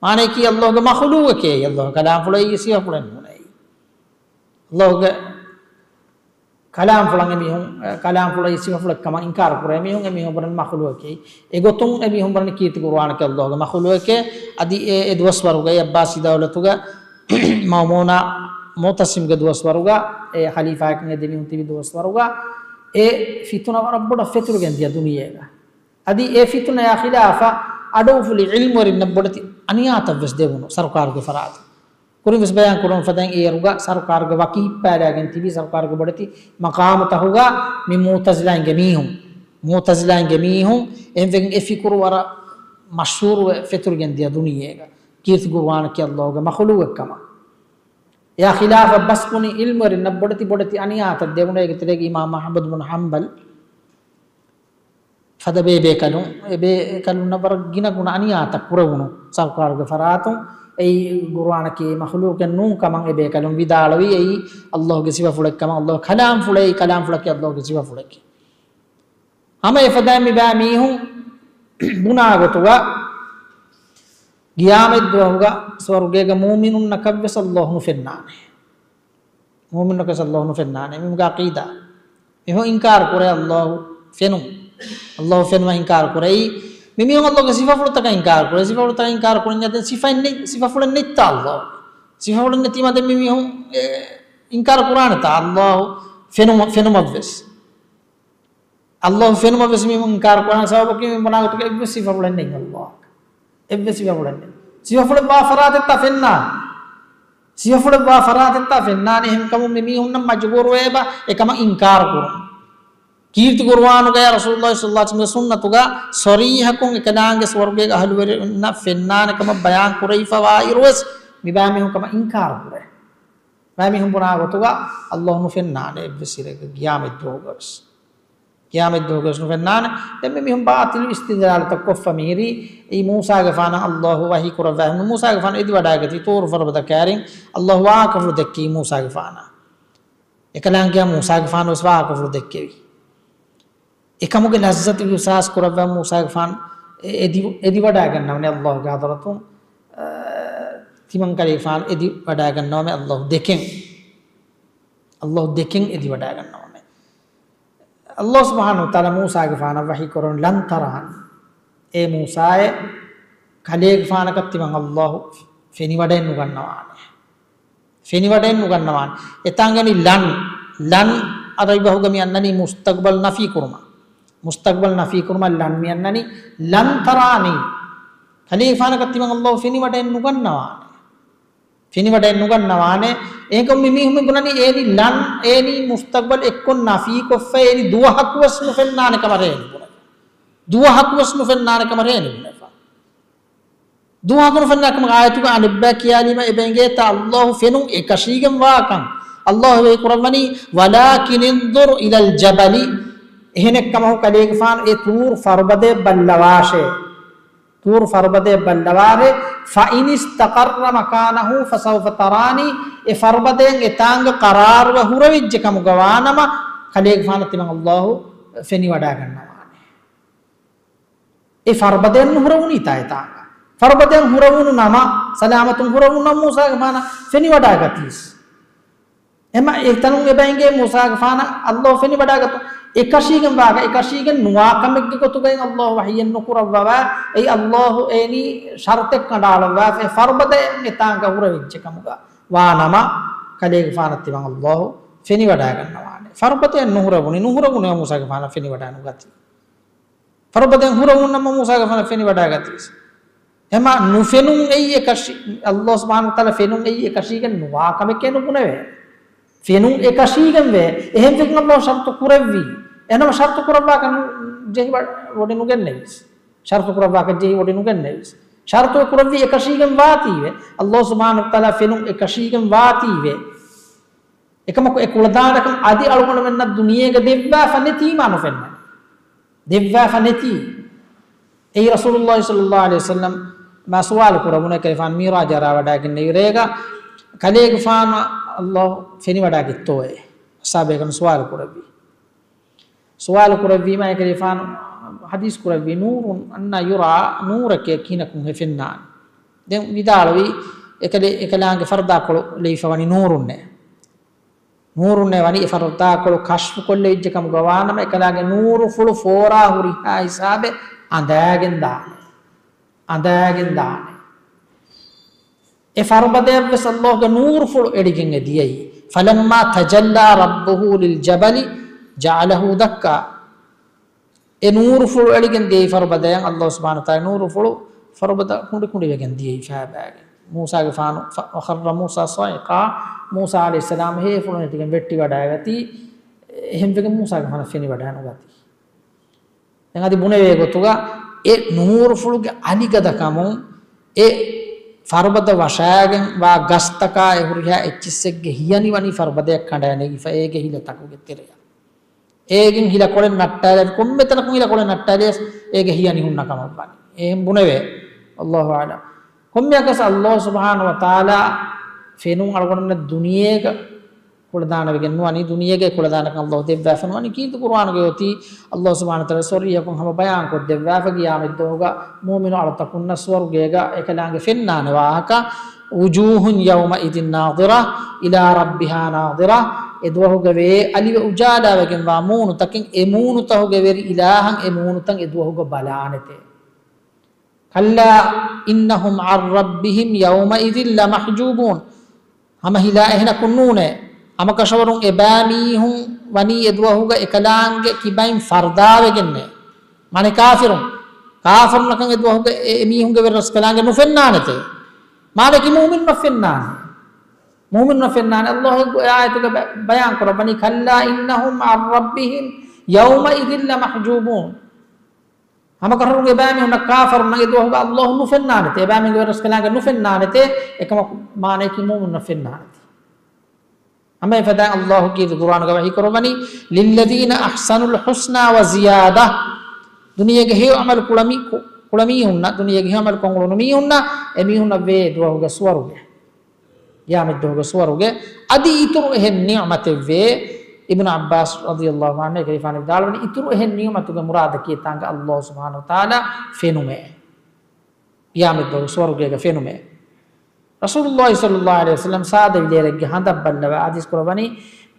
މާނައަކީ ﷲ ގެ މަޚުލޫޤެކޭ، ﷲ ކަލާމްފުޅޭ ސިފަފުޅެއް ނޫނޭ. ﷲ ގެ ކަލާމްފުޅަށް އެމީހުން، އެ، ކަލާމްފުޅަށް ސިފަފުޅެއް ކަމަށް އިންކާރު ކުރޭ މީހުން، އެމީހުން ބުނަނީ މަޚުލޫޤެކޭ. އެގޮތުން އެމީހުން ބުނަނީ ކީރިތި ޤުރުއާނަކީ ﷲ ގެ މަޚުލޫޤެކޭ. އަދި އެ، އެ ދުވަސްވަރުގައި ޢައްބާސީ ދައުލަތުގަ މައުމޫނާ މުޢުތަޞިމްގެ ދުވަސްވަރުގަ، އެ ޚަލީފާއެކު އެ ދެމީހުން ތިބި ދުވަސްވަރުގަ އެ ފިތުނަ ވަރަށް ބޮޑަށް ފެތުރިގެން ދިޔަ ދުނިޔޭގަ. އަދި އެ ފިތުނަޔާ ޚިލާފަށް އަޑުއުފުލި ޢިލްމުވެރިންނަށް ބޮޑެތި އަނިޔާތައް ވެސް ދެވުނު ސަރުކާރުގެ ފަރާތުން. ކުރިން ވެސް ބަޔާން ކުރުން ފަދައިން އޭރުގަ ސަރުކާރުގެ ވަކި ހިއްޕާލާގެން ތިބި ސަރުކާރުގެ ބޮޑެތި މަޤާމުތަކުގަ މި މުޢުތަޒިލާއިންގެ މީހުން، މުޢުތަޒިލާއިންގެ މީހުން އެންފެން އެ ފިކުރު ވަރަށް މަޝްހޫރުވެ ފެތުރިގެން ދިޔަ ދުނިޔޭގަ ކީރިތި ޤުރުއާނަކީ ﷲ ގެ މަޚުލޫޤެއް ކަމަށް. އެއާ ޚިލާފަށް ބަސް ބުނި ޢިލްމުވެރިންނަށް ބޮޑެތި ބޮޑެތި އަނިޔާތައް ދެވުނު. އޭގެ ތެރޭގަ އިމާމް އަޙްމަދު ބުނު ޙަންބަލް ފަދަ ބޭބޭކަލުން، އެ ބޭކަލުންނަށް ވަރަށް ގިނަ ގުނަ އަނިޔާތައް ކުރެވުނު ސަރުކާރުގެ ފަރާތުން. އެއީ ޤުރުއާނަކީ މަޚުލޫޤެއް ނޫން ކަމަށް އެ ބޭކަލުން ވިދާޅުވި. އެއީ ﷲ ގެ ސިފަފުޅެއް ކަމަށް، ﷲ ކަލާމްފުޅޭ، ކަލާމްފުޅަކީ ﷲ ގެ ސިފަފުޅެކޭ. ހަމަ އެފަދައިން މި ބައި މީހުން ބުނާ ގޮތުގަ ޤިޔާމަތް ދުވަހުގަ ސުވަރުގޭގަ މުއުމިނުންނަކަށް ވެސް ﷲ ނުފެންނާނެ. މުއުމިނުންނަކަށް ﷲ ނުފެންނާނެ. މީހުންގެ ޢަޤީދާ. މީހުން އިންކާރު ކުރޭ ﷲ ފެނުން. ﷲ ފެނުމަށް އިންކާރު ކުރޭ. މި މީހުން ﷲ ގެ ސިފަފުޅުތަކަށް އިންކާރު ކުރޭ. ސިފަފުޅުތަކަށް އިންކާރު ކުރަންޏާ ދެން ސިފައެއް ނެތް، ސިފަފުޅެއް ނެތްތާ ﷲ؟ ސިފަފުޅެއް ނެތީމާ ދެން މި މީހުން، އެ، އިންކާރު ކުރާނެތާ ﷲ ފެނުމަށް، ފެނުމަށް ވެސް؟ ﷲ ފެނުމަށް ވެސް މީހުން އިންކާރު ކުރާނެ ސަބަބަކީ މި ބުނާ ގޮތުގަ އެއްވެސް ސިފަފުޅެއް ނެތް ﷲ. އެއްވެސް ސިފަފުޅެއް ނެތް. ސިފަފުޅެއް ވާ ފަރާތެއްތާ ފެންނާނެ. ސިފަފުޅެއް ވާ ފަރާތެއްތާ ފެންނާނެ. އެހެންކަމުން މި މީހުންނަށް މަޖުބޫރުވޭބަ އެކަމަށް އިންކާރު ކުރުން. ކީރިތި ޤުރުއާނުގައި ރަސޫލުﷲ ޞައްލަﷲ ޢަލައިހި ވަސައްލަމްގެ ސުންނަތުގަ ޞަރީޙަކޮށް އެކަލާނގެ ސުވަރުގޭގެ އަހުލުވެރިންނަށް ފެންނާނެ ކަމަށް ބަޔާން ކުރެވިފަވާ އިރުވެސް މި ބައިމީހުން ކަމަށް އިންކާރު ކުރޭ. ބައިމީހުން ބުނާ ގޮތުގަ ﷲ ނުފެންނާނެ އެއްވެސް އިރެއްގަ ޤިޔާމަތް ދުވަހުގަ ވެސް. ޤިޔާމަތް ދުވަހުގަ ވެސް ނުފެންނާނެ. ދެން މި މީހުން ބާޠިލު އިސްތިދްލާލުތައް ކޮށްފަ މިހިރީ، އެއީ މޫސާގެފާނަށް ﷲ ވަޙީ ކުރައްވާ. މޫސާގެފާނު އެދިވަޑައިގަތީ ޠޫރު ފަރުބަދަ ކައިރިން ﷲ ވާހަކަފުޅު ދެއްކީ މޫސާގެފާނަށް. އެކަލާނގެއާ މޫސާގެފާނު ވެސް ވާހަކަފުޅު ދެއްކެވި. އެކަމުގެ ލައްޒަތު އިޙްސާސް ކުރައްވާ މޫސާގެފާނު އެ-، އެދި-، އެދިވަޑައިގަންނަވަނީ ﷲ ގެ ޙަޟްރަތުން، އަ، ތިމަންކަލޭގެފާނު އެދިވަޑައިގަންނަވަމޭ ﷲ ދެކެން. ﷲ ދެކެން އެދިވަޑައިގަންނަވަމޭ. ﷲ ސުބްޙާނަހޫ ވަތަޢާލާ މޫސާގެފާނަށް ވަޙީ ކުރަން، "لن تراني." އޭ މޫސާއޭ، ކަލޭގެފާނަކަށް ތިމަން ﷲ ފެނިވަޑައެއް ނުގަންނަވާނެ. ފެނިވަޑައެއް ނުގަންނަވާނެ. އެތާނގަނި لن، لن ޢަރަބި ބަހުގަ މި އަންނަނީ މުސްތަޤްބަލް ނަފީ ކުރުމަށް. މުސްތަޤްބަލް ނަފީ ކުރުމަށް لن މި އަންނަނީ، "لن تراني." ކަލޭގެފާނަކަށް ތިމަން ﷲ ފެނިވަޑައެއް ނުގަންނަވާނެ. ފެނިވަޑައެއް ނުގަންނަވާނެ. އެހެންކަމުން މި މީހުން މި ބުނަނީ އޭނީ لن، އޭނީ މުސްތަޤްބަލް އެއްކޮށް ނަފީކޮށްފަ އޭނީ ދުވަހަކުވެސް ނުފެންނާނެ ކަމަށް އޭނީ ބުނެފަ. ދުވަހަކުވެސް ނުފެންނާނެ ކަމަށް އޭނީ ބުނެފަ. ދުވަހަކު ނުފެންނާ ކަމަށް އާޔަތުގަ އަނެއްބަޔަށް ކިޔާލީމަ އެބަ އެނގޭތާ ﷲ ފެނުން އެކަށީގެން ވާކަން. ﷲ ވަޙީ ކުރައްވަނީ، "ولكن انظر إلى الجبل." އެހެނެއްކަމަކު ކަލޭގެފާނު އެ ޠޫރު ފަރުބަދައަށް ބައްލަވާށޭ. ޠޫރު ފަރުބަދައަށް ބައްލަވާށޭ، "فإن استقر مكانه فسوف تراني." އެ ފަރުބަދައިން އެތާނގަ ޤަރާރުވެ ހުރެވިއްޖެ ކަމުގަ ވާނަމަ، ކަލޭގެފާނަށް ތިމަން ﷲ ފެނިވަޑައިގަންނަވާނެ. އެ ފަރުބަދައިން ނުހުރެވުނީތާ އެތާނގަ. ފަރުބަދައިން ހުރެވުނު ނަމަ، ސަލާމަތުން ހުރެވުނު ނަމަ މޫސާގެފާނަށް ފެނިވަޑައިގަތީސް. އެމަ އެތަނުން އެބަ އެނގޭ މޫސާގެފާނަށް ﷲ ފެނިވަޑައިގަތުން. އެކަށީގެން ވާކަށް އެކަށީގެން ނުވާ ކަމެއްގެ ގޮތުގައި އައްލާހު ވަޙީއެއް ނުކުރައްވަވާ، އެއީ އައްލާހު އޭނީ ޝަރުތެއް ކަނޑައަޅައްވާފަ އެ ފަރުބަދައެއް އެތާނގަ ހުރެވިއްޖެ ކަމުގަ ވާނަމަ، ކަލޭގެފާނަށް ތިމަން އައްލާހު ފެނިވަޑައިގަންނަވާނެ. ފަރުބަދައެއް ނުހުރެވުނީ، ނުހުރެވުނީ މޫސާގެފާނަށް ފެނިވަޑައި ނުގަތީ. ފަރުބަދައެއް ހުރެވުންނަމަ މޫސާގެފާނަށް ފެނިވަޑައިގަތީސް. އެމާ ނުފެނުން އެއީ އެކަށީ، އައްލާހު ސުބްޙާނަހު ވަތަޢާލާ ފެނުން އެއީ އެކަށީގެން ނުވާ ކަމެކޭ ނުބުނެވޭ. ފެނުން އެކަށީގެން ވޭ. އެހެންވެގެން އައްލާހު ޝަރުޠު ކުރެއްވީ. އެހެންނަމަ ޝަރުޠު ކުރައްވާކަށް ނު-، ޖެހި ވަ-، ވޮޑި ނުގެންނެވީސް. ޝަރުޠު ކުރައްވާކަށް ޖެހި ވޮޑި ނުގެންނެވީސް. ޝަރުޠު ކުރެއްވީ އެކަށީގެން ވާތީވެ. އައްލާހު ސުބްޙާނަހު ވަތަޢާލާ ފެނުން އެކަށީގެން ވާތީވެ. އެކަމަކު އެ ކުޅަދާނަކަން އަދި އަޅުގަނޑުމެންނަށް ދުނިޔޭގަ ދެއްވާފަ ނެތީމާ ނުފެންނަނީ. ދެއްވާފަ ނެތީ. އެއީ ރަސޫލުﷲ ޞައްލަﷲ ޢަލައިހި ވަސައްލަމަ ސުވާލު ކުރަމުން ކަލޭގެފާނު މީރާޖަށް ރާވަޑައިގެންނެވި ރޭގަ ކަލޭގެފާނަށް އައްލާހު ފެނިވަޑައިގަތްތޯއޭ؟ އަޞްޙާބޭގަނޑު ސުވާލު ކުރެއްވި. ސުވާލު ކުރެއްވީމާ އެކަލޭގެފާނު ޙަދީޘް ކުރެއްވި، ނޫރުން އަންނާ ޔުރާ، ނޫރެކޭ ކިހިނަކުން ހެ ފެންނާނީ؟ ދެން ވިދާޅުވި، އެކަލޭ-، އެކަލާނގެ ފަރުދާކޮޅު ލެވިފަވަނީ ނޫރުންނޭ. ނޫރުންނޭ ވަނީ އެ ފަރުދާކޮޅު ކަޝްފުކޮށްލެވިއްޖެ ކަމުގަ ވާނަމަ، އެކަލާގެ ނޫރުފުޅު ފޯރާ ހުރިހާ ހިސާބެއް އަނދާގެން ދާނެ. އަނދާގެން ދާނެ. އެ ފަރުބަދަޔަށްވެސް އައްލާހުގެ ނޫރުފުޅު އެޅިގެން އެ ދިޔައީ. فَلَمَّا تَجَلَّىٰ رَبُّهُ لِلْجَبَلِ جَعَلَهُ دَكًّا. އެ ނޫރުފުޅު އެޅިގެން ދިޔައީ ފަރުބަދަޔަށް، އައްލާހު ސުބްޙާނަހު ވަތަޢާލާ ނޫރުފުޅު ފަރުބަދަ ކުނޑިކުނޑިވެގެން ދިޔައީ ފައިބައިގެން. މޫސާގެފާނު ފަ-، وَخَرَّ مُوسَىٰ صَعِقًا، މޫސާ ޢަލައިހިއްސަލާމް ހޭފުޅު ނެތިގެން ވެއްޓިވަޑައިގަތީ، އެހެންވެގެން މޫސާގެފާނަށް ފެނިވަޑައިނުގަތީ. ދެން އަދި ބުނެވޭ ގޮތުގަ އެ ނޫރުފުޅުގެ އަލިގަދަކަމުން އެ ފަރުބަދަ ވަށާގެން ވާ ގަސްތަކާ އެ ހުރިހާ އެއްޗިއްސެއްގެ ހިޔަނި ވަނީ ފަރުބަދަޔަށް ކަނޑައައި ނެގިފަ އޭގެ ހިލަތަކުގެ ތެރެއަށް. އޭގެން ހިލަކޮޅެއް ނައްޓާލެވި، ކޮންމެ ތަނަކުން ހިލަކޮޅެއް ނައްޓާލިޔަސް އޭގެ ހިޔަނި ހުންނަ ކަމަށް ވަނީ. އެހެން ބުނެވޭ. އައްލާހު އަޢުލަމް. ކޮންމެއަކަސް އައްލާހު ސުބްޙާނަހު ވަތަޢާލާ ފެނުން އަޅުގަނޑުމެންނަށް ދުނިޔޭގަ ކުޅަދާނަވެގެން ނުވަނީ، ދުނިޔޭގައި ކުޅަދާނަކަން އައްލާހު ދެއްވާފަ ނުވަނީ. ކީރިތި ޤުރުއާނުގައި އޮތީ އައްލާހު ސުބްޙާނަހު ވަތަޢާލާ ސޮރީހަކޮށް ހަމަ ބަޔާންކޮށްދެއްވާފަ ގިޔާމަތްދުވަހުގަ މުއުމިނު އަޅުތަކުންނަށް ސުވަރުގޭގަ އެކަލާނގެ ފެންނާނެ ވާހަކަ، وُجُوهٌ يَوْمَئِذٍ نَاضِرَةٌ إِلَىٰ رَبِّهَا نَاظِرَةٌ. އެ ދުވަހުގަ ވޭ އަލިވެ އުޖާލާވެގެންވާ މޫނުތަކެއް، އެ މޫނުތަހުގެ ވެރި އިލާހަށް އެ މޫނުތައް އެ ދުވަހުގަ ބަލާނެތޭ. كَلَّا إِنَّهُمْ عَنْ رَبِّهِمْ يَوْمَئِذٍ لَمَحْجُوبُونَ. ހަމަ ހިލާ އެހެނަކުން ނޫނޭ. ހަމަކަށަވަރުން އެބައިމީހުން ވަނީ އެ ދުވަހުގަ އެކަލާނގެ ކިބައިން ފަރުދާވެގެންނޭ. މާނަ ކާފިރުން. ކާފިރުންނަކަށް އެ ދުވަހުގަ އެ، އެމީހުންގެ ވެރިރަސްކަލާނގެ ނުފެންނާނެތޭ. މާނައަކީ މުއުމިނުންނަށް ފެންނާނެ. މުއުމިނުންނަށް ފެންނާނެ. އައްލާހު އެ އާޔަތުގަ ބަ-، ބަޔާން ކުރައްވަނީ، كَلَّا إِنَّهُمْ عَنْ رَبِّهِمْ يَوْمَئِذٍ لَمَحْجُوبُونَ. ހަމަކަށަވަރުން އެބައިމީހުންނަށް ކާފަރުންނަށް އެ ދުވަހުގަ އައްލާހު ނުފެންނާނެތޭ، އެބައިމީހުންގެ ވެރިރަސްކަލާނގެ ނުފެންނާނެތޭ، އެކަމަކު މާނައަކީ މުއުމިނުންނަށް ފެންނާނެތީ. ހަމަ އެފަދައިން އައްލާހު ކީރިތި ޤުރުއާނުގަ ވަޙީ ކުރައްވަނީ، لِلَّذِينَ أَحْسَنُوا الْحُسْنَى وَزِيَادَةٌ. ދުނިޔޭގެ ހެޔޮ ޢަމަލު ކުޅަމި-، ކު-، ކުޅަމީހުންނަށް، ދުނިޔޭގެ ހެޔޮ ޢަމަލު ކޮށް އުޅުނު މީހުންނަށް، އެމީހުންނަށް ވޭ ދުވަހުގެ ސުވަރުގެ. ޤިޔާމަތްދުވަހުގެ ސުވަރުގެ އަދި އިތުރު އެހެން ނިޢުމަތެއްވޭ. އިބްނު ޢައްބާސް ރަޟިޔަﷲ ޢަންހު އެކަލޭގެފާނު ވިދާޅުވަނީ، އިތުރު އެހެން ނިޢުމަތުގެ މުރާދަކީ އެތާނގަ އައްލާހު ސުބްޙާނަހު ވަތަޢާލާ ފެނުމޭ. ޤިޔާމަތްދުވަހު ސުވަރުގޭގަ ފެނުމޭ. ރަސޫލުﷲ ޞައްލަﷲ ޢަލައިހި ވަސައްލަމަ ސާދަވިލޭރެއްގެ ހަނދަށް ބައްލަވާ ޙަދީޘް ކުރައްވަނީ،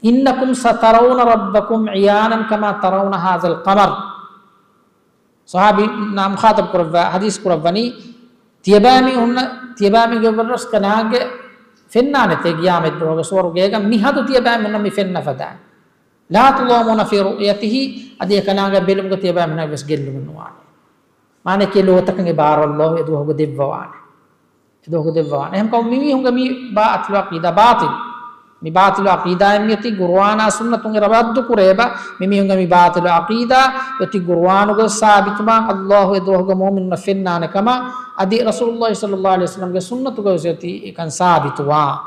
إِنَّكُمْ سَتَرَوْنَ رَبَّكُمْ عِيَانًا كَمَا تَرَوْنَ هَٰذَا الْقَمَرَ. ޞަޙާބީންނާ މުޚާޠަބު ކުރައްވާ ޙަދީޘް ކުރައްވަނީ، ތިޔަބައިމީހުންނަށް، ތިޔަބައިމީހުންގެ ވެރިރަސްކަލާނގެ ފެންނާނެތޭ ޤިޔާމަތްދުވަހުގެ ސުވަރުގޭގަ މިހަދު ތިޔަބައިމީހުންނަށް މި ފެންނަ ފަދައިން. لَا تُضَامُّونَ فِي رُؤْيَتِهِ، އަދި އެކަލާނގެ ބެލުމުގަ ތިޔަބައިމީހުންނަށް ވެސް ގެއްލުމެއް ނުވާނެ. މާނައަކީ ލޯތަކަށް އެ ބާރު އައްލާހު އެ ދުވަހުގަ ދެއްވަވާނެ. އެދުވަހު ދެއްވާނެ. އެހެންކަމުން މިމީހުންގެ މި ބާޠިލު ޢަޤީދާ ބާޠިލު. މި ބާޠިލު ޢަޤީދާއިން މިއޮތީ ޤުރުއާނާ ސުންނަތުން އެ ރައްދު ކުރޭބަ، މިމީހުންގެ މި ބާޠިލު ޢަޤީދާ އޮތީ ޤުރުއާނުގަ ސާބިތުވާން އައްލާހު އެދުވަހުގަ މުއުމިނުންނަށް ފެންނާނެ ކަމަށް، އަދި ރަސޫލުﷲ ޞައްލަﷲ ޢަލައިހި ވަސައްލަމްގެ ސުންނަތުގަ ވެސް އޮތީ އެކަން ސާބިތުވާން.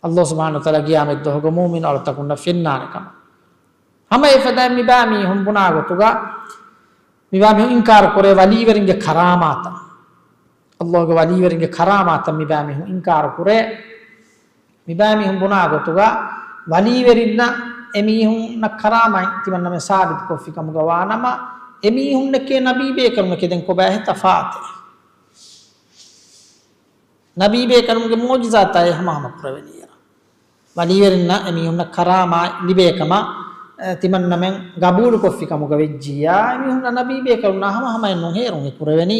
އައްލާހު ސުބްޙާނަހު ވަތަޢާލާ ޤިޔާމަތްދުވަހުގަ މުއުމިނު އަޅުތަކުންނަށް ފެންނާނެ ކަމަށް. ހަމަ އެފަދައިން މިބާ މީހުން ބުނާ ގޮތުގަ، މިބާ މީހުން އިންކާރު ކުރޭ ވަލީވެރިންގެ ކަރާމާތަށް. އައްލާހުގެ ވަލީވެރިންގެ ކަރާމާތަށް މިބާ މީހުން އިންކާރު ކުރޭ. މިބާ މީހުން ބުނާ ގޮތުގަ، ވަލީވެރިންނަށް އެމީހުންނަށް ކަރާމާތް ތިމަންނަމެން ސާބިތު ކޮށްފި ކަމުގަ ވާނަމަ، އެމީހުންނެކޭ ނަބީ ބޭކަލުންނެކޭ ދެން ކޮބާހޭ ތަފާތެއް؟ ނަބީ ބޭކަލުންގެ މުޢުޖިޒާތާއި ހަމަހަމަ ކުރެވެނީއިރަށް، ވަލީވެރިންނަށް އެމީހުންނަށް ކަރާމާތް ލިބޭ ކަމަށް ތިމަންނަމެން ގަބޫލުކޮށްފި ކަމުގަ ވެއްޖިއްޔާ، އެމީހުންނަށް ނަބީބޭކަލުންނާ ހަމަހަމައެއްނޫން ހޭރުން އެކުރެވެނީ.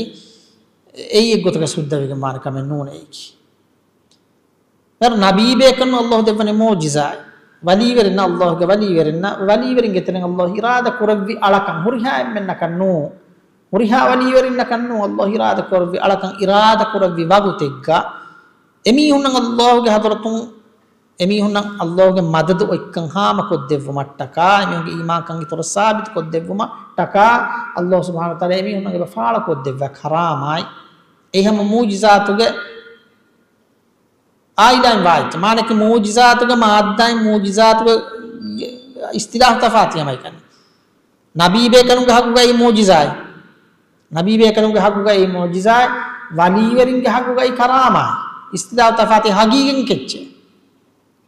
އެއީ އެއްގޮތަކަށް ސުއްދަވެގެން ވާނެ ކަމެއް ނޫނޭ އެއީކީ. ވެރި ނަބީބޭކަން އައްލާހު ދެއްވަނީ މުޢުޖިޒާތް. ވަލީވެރިންނަށް އައްލާހުގެ ވަލީވެރިންނަށް، ވަލީވެރިންގެ ތެރެއިން އައްލާހު އިރާދަ ކުރެއްވި އަޅަކަށް، ހުރިހާ އެންމެންނަކަށް ނޫން. ހުރިހާ ވަލީވެރިންނަކަށް ނޫން، އައްލާހު އިރާދަ ކުރެއްވި އަޅަކަށް އިރާދަ ކުރެއްވި ވަގުތެއްގަ އެމީހުންނަށް އައްލާހުގެ ޙަޟްރަތުން، އެމީހުންނަށް އައްލާހުގެ މަދަދު އޮތްކަން ހާމަކޮށްދެއްވުމަށްޓަކާ، އެމީހުންގެ އީމާންކަން އިތުރަށް ސާބިތުކޮށްދެއްވުމަށްޓަކާ، އައްލާހު ސުބްޙާނަހު ވަތަޢާލާ އެމީހުންނަށް އެބަ ފާޅުކޮށްދެއްވާ ކަރާމާތް. އެ ހަމަ މުޢުޖިޒާތުގެ އާއިލާއިން ވާއްޗަ. މާނައަކީ މުޢުޖިޒާތުގެ މާއްދާއިން މުޢުޖިޒާތުގެ އިޞްޠިލާޙު ތަފާތު ހަމައެކަނި. ނަބީބޭކަލުންގެ ޙައްޤުގައި މުޢުޖިޒާތް. ނަބީބޭކަލުންގެ ޙައްޤުގައި މުޢުޖިޒާތް. ވަލީވެރިންގެ ޙައްޤުގައި ކަރާމާތް. އިޞްޠިލާޙު ތަފާތު ހަގީގަތް ކެއްޗެއް.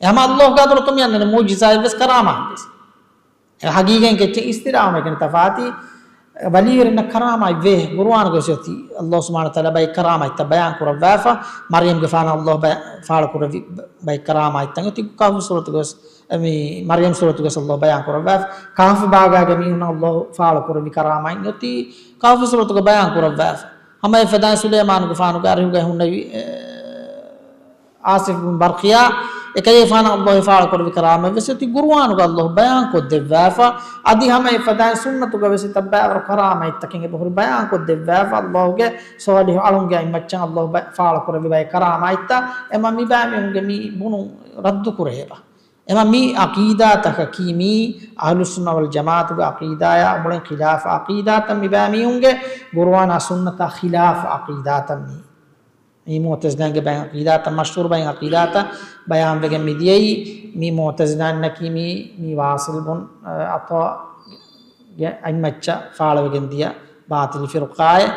އެ ހަމަ އައްލާހުގެ ޙަޟްރަތުން މި އަންނަނީ މުޢުޖިޒާތް ވެސް ކަރާމާތް ވެސް. އެ ހަގީގަތް ކެއްޗެއް އިޞްޠިލާޙު ހަމައެކަނި ތަފާތު. ވަލީވެރިންނަށް ކަރާމާތް ވޭ. ޤުރުއާނުގައި ވެސް އޮތީ އައްލާހު ސުބްޙާނަހު ވަތަޢާލާ ބައެއް ކަރާމާތްތައް ބަޔާން ކުރައްވާފަ. މަރްޔަމްގެފާނަށް އައްލާހު ބަ-، ފާޅުކުރެއްވި ބައެއް ކަރާމާތްތައް އޮތީ ކަހްފު ސޫރަތުގައި ވެސް، މި މަރްޔަމް ސޫރަތުގައި ވެސް އައްލާހު ބަޔާން ކުރައްވާފަ. ކަހްފު ބާގާގެ މީހުންނަށް އައްލާހު ފާޅުކުރެއްވި ކަރާމާތް އޮތީ ކަހްފު ސޫރަތުގައި ބަޔާން ކުރައްވާފަ. ހަމަ އެފަދައިން ސުލައިމާނުގެފާނުގެ އަރިހުގައި ހުންނެވި، އެ، އާޞިފް ބިން ބަރްޤިޔާ، އެކަލޭފާނަށް އައްލާހު ފާޅުކުރެއްވި ކަރާމާތް ވެސް އޮތީ ޤުރުއާނުގައި އައްލާހު ބަޔާން ކޮށްދެއްވާފަ. އަދި ހަމަ އެފަދައިން ސުންނަތުގަ ވެސް އެތައް ބައިވަރު ކަރާމާތްތަކެއް އެބަހުރި ބަޔާން ކޮށްދެއްވާފަ. އައްލާހުގެ ޞާލިޙު އަޅުންގެ އަތްމައްޗަށް އައްލާހު ބަ-، ފާޅުކުރެއްވި ބައެއް ކަރާމާތްތައް. އެމަ މިބައިމީހުންގެ މި ބުނުން ރައްދު ކުރޭބަ. އެމަ މި ޢަޤީދާތަކަކީ މީ އަހްލުއްސުންނަ ވަލްޖަމާޢަތުގެ ޢަޤީދާޔާ އުމުޅެން ޚިލާފު ޢަޤީދާތައް މިބައިމީހުންގެ ޤުރުއާނާ ސުންނަތާ ޚިލާފު ޢަޤީދާތައް މީ. މީ މުޢުތަޒިލާންގެ ބައެއް ޢަޤީދާތައް، މަޝްހޫރު ބައެއް ޢަޤީދާތައް ބަޔާންވެގެން މިދިޔައީ. މީ މުޢުތަޒިލާންނަކީ މީ، މީ ވާޞިލް ބުން، އަ، ޢަޠާގެ އަތްމައްޗަށް ފާޅުވެގެން ދިޔަ ބާޠިލު ފިރުޤާއެއް.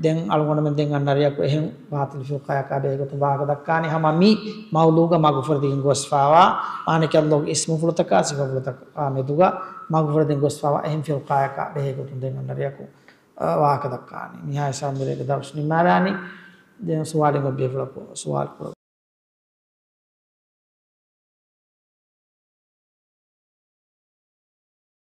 ދެން އަޅުގަނޑުމެން ދެން އަންނަ އަރިއަކު އެހެން ބާޠިލު ފިރުޤާއަކާ ބެހޭގޮތުން ވާހަކަ ދައްކާނީ. ހަމަ މި މައުޟޫޢުގަ މަގުފުރެދިގެން ގޮސްފާވާ، މާނައަކީ އައްލާހުގެ އިސްމުފުޅުތަކާ ސިފަފުޅުތަކާ މެދުގަ މަގުފުރެދިގެން ގޮސްފާވާ އެހެން ފިރުޤާއަކާ ބެހޭގޮތުން ދެން އަންނަ އަރިއަކު، އަ، ވާހަކަ ދައްކާނީ. މިހާ ހިސާބުން މިރޭގެ ދަރުސް ނިންމާލާނީ. ދެން ސުވާލެއް އޮތް ބޭފުޅަކު ސުވާލު ކުރައްވާ.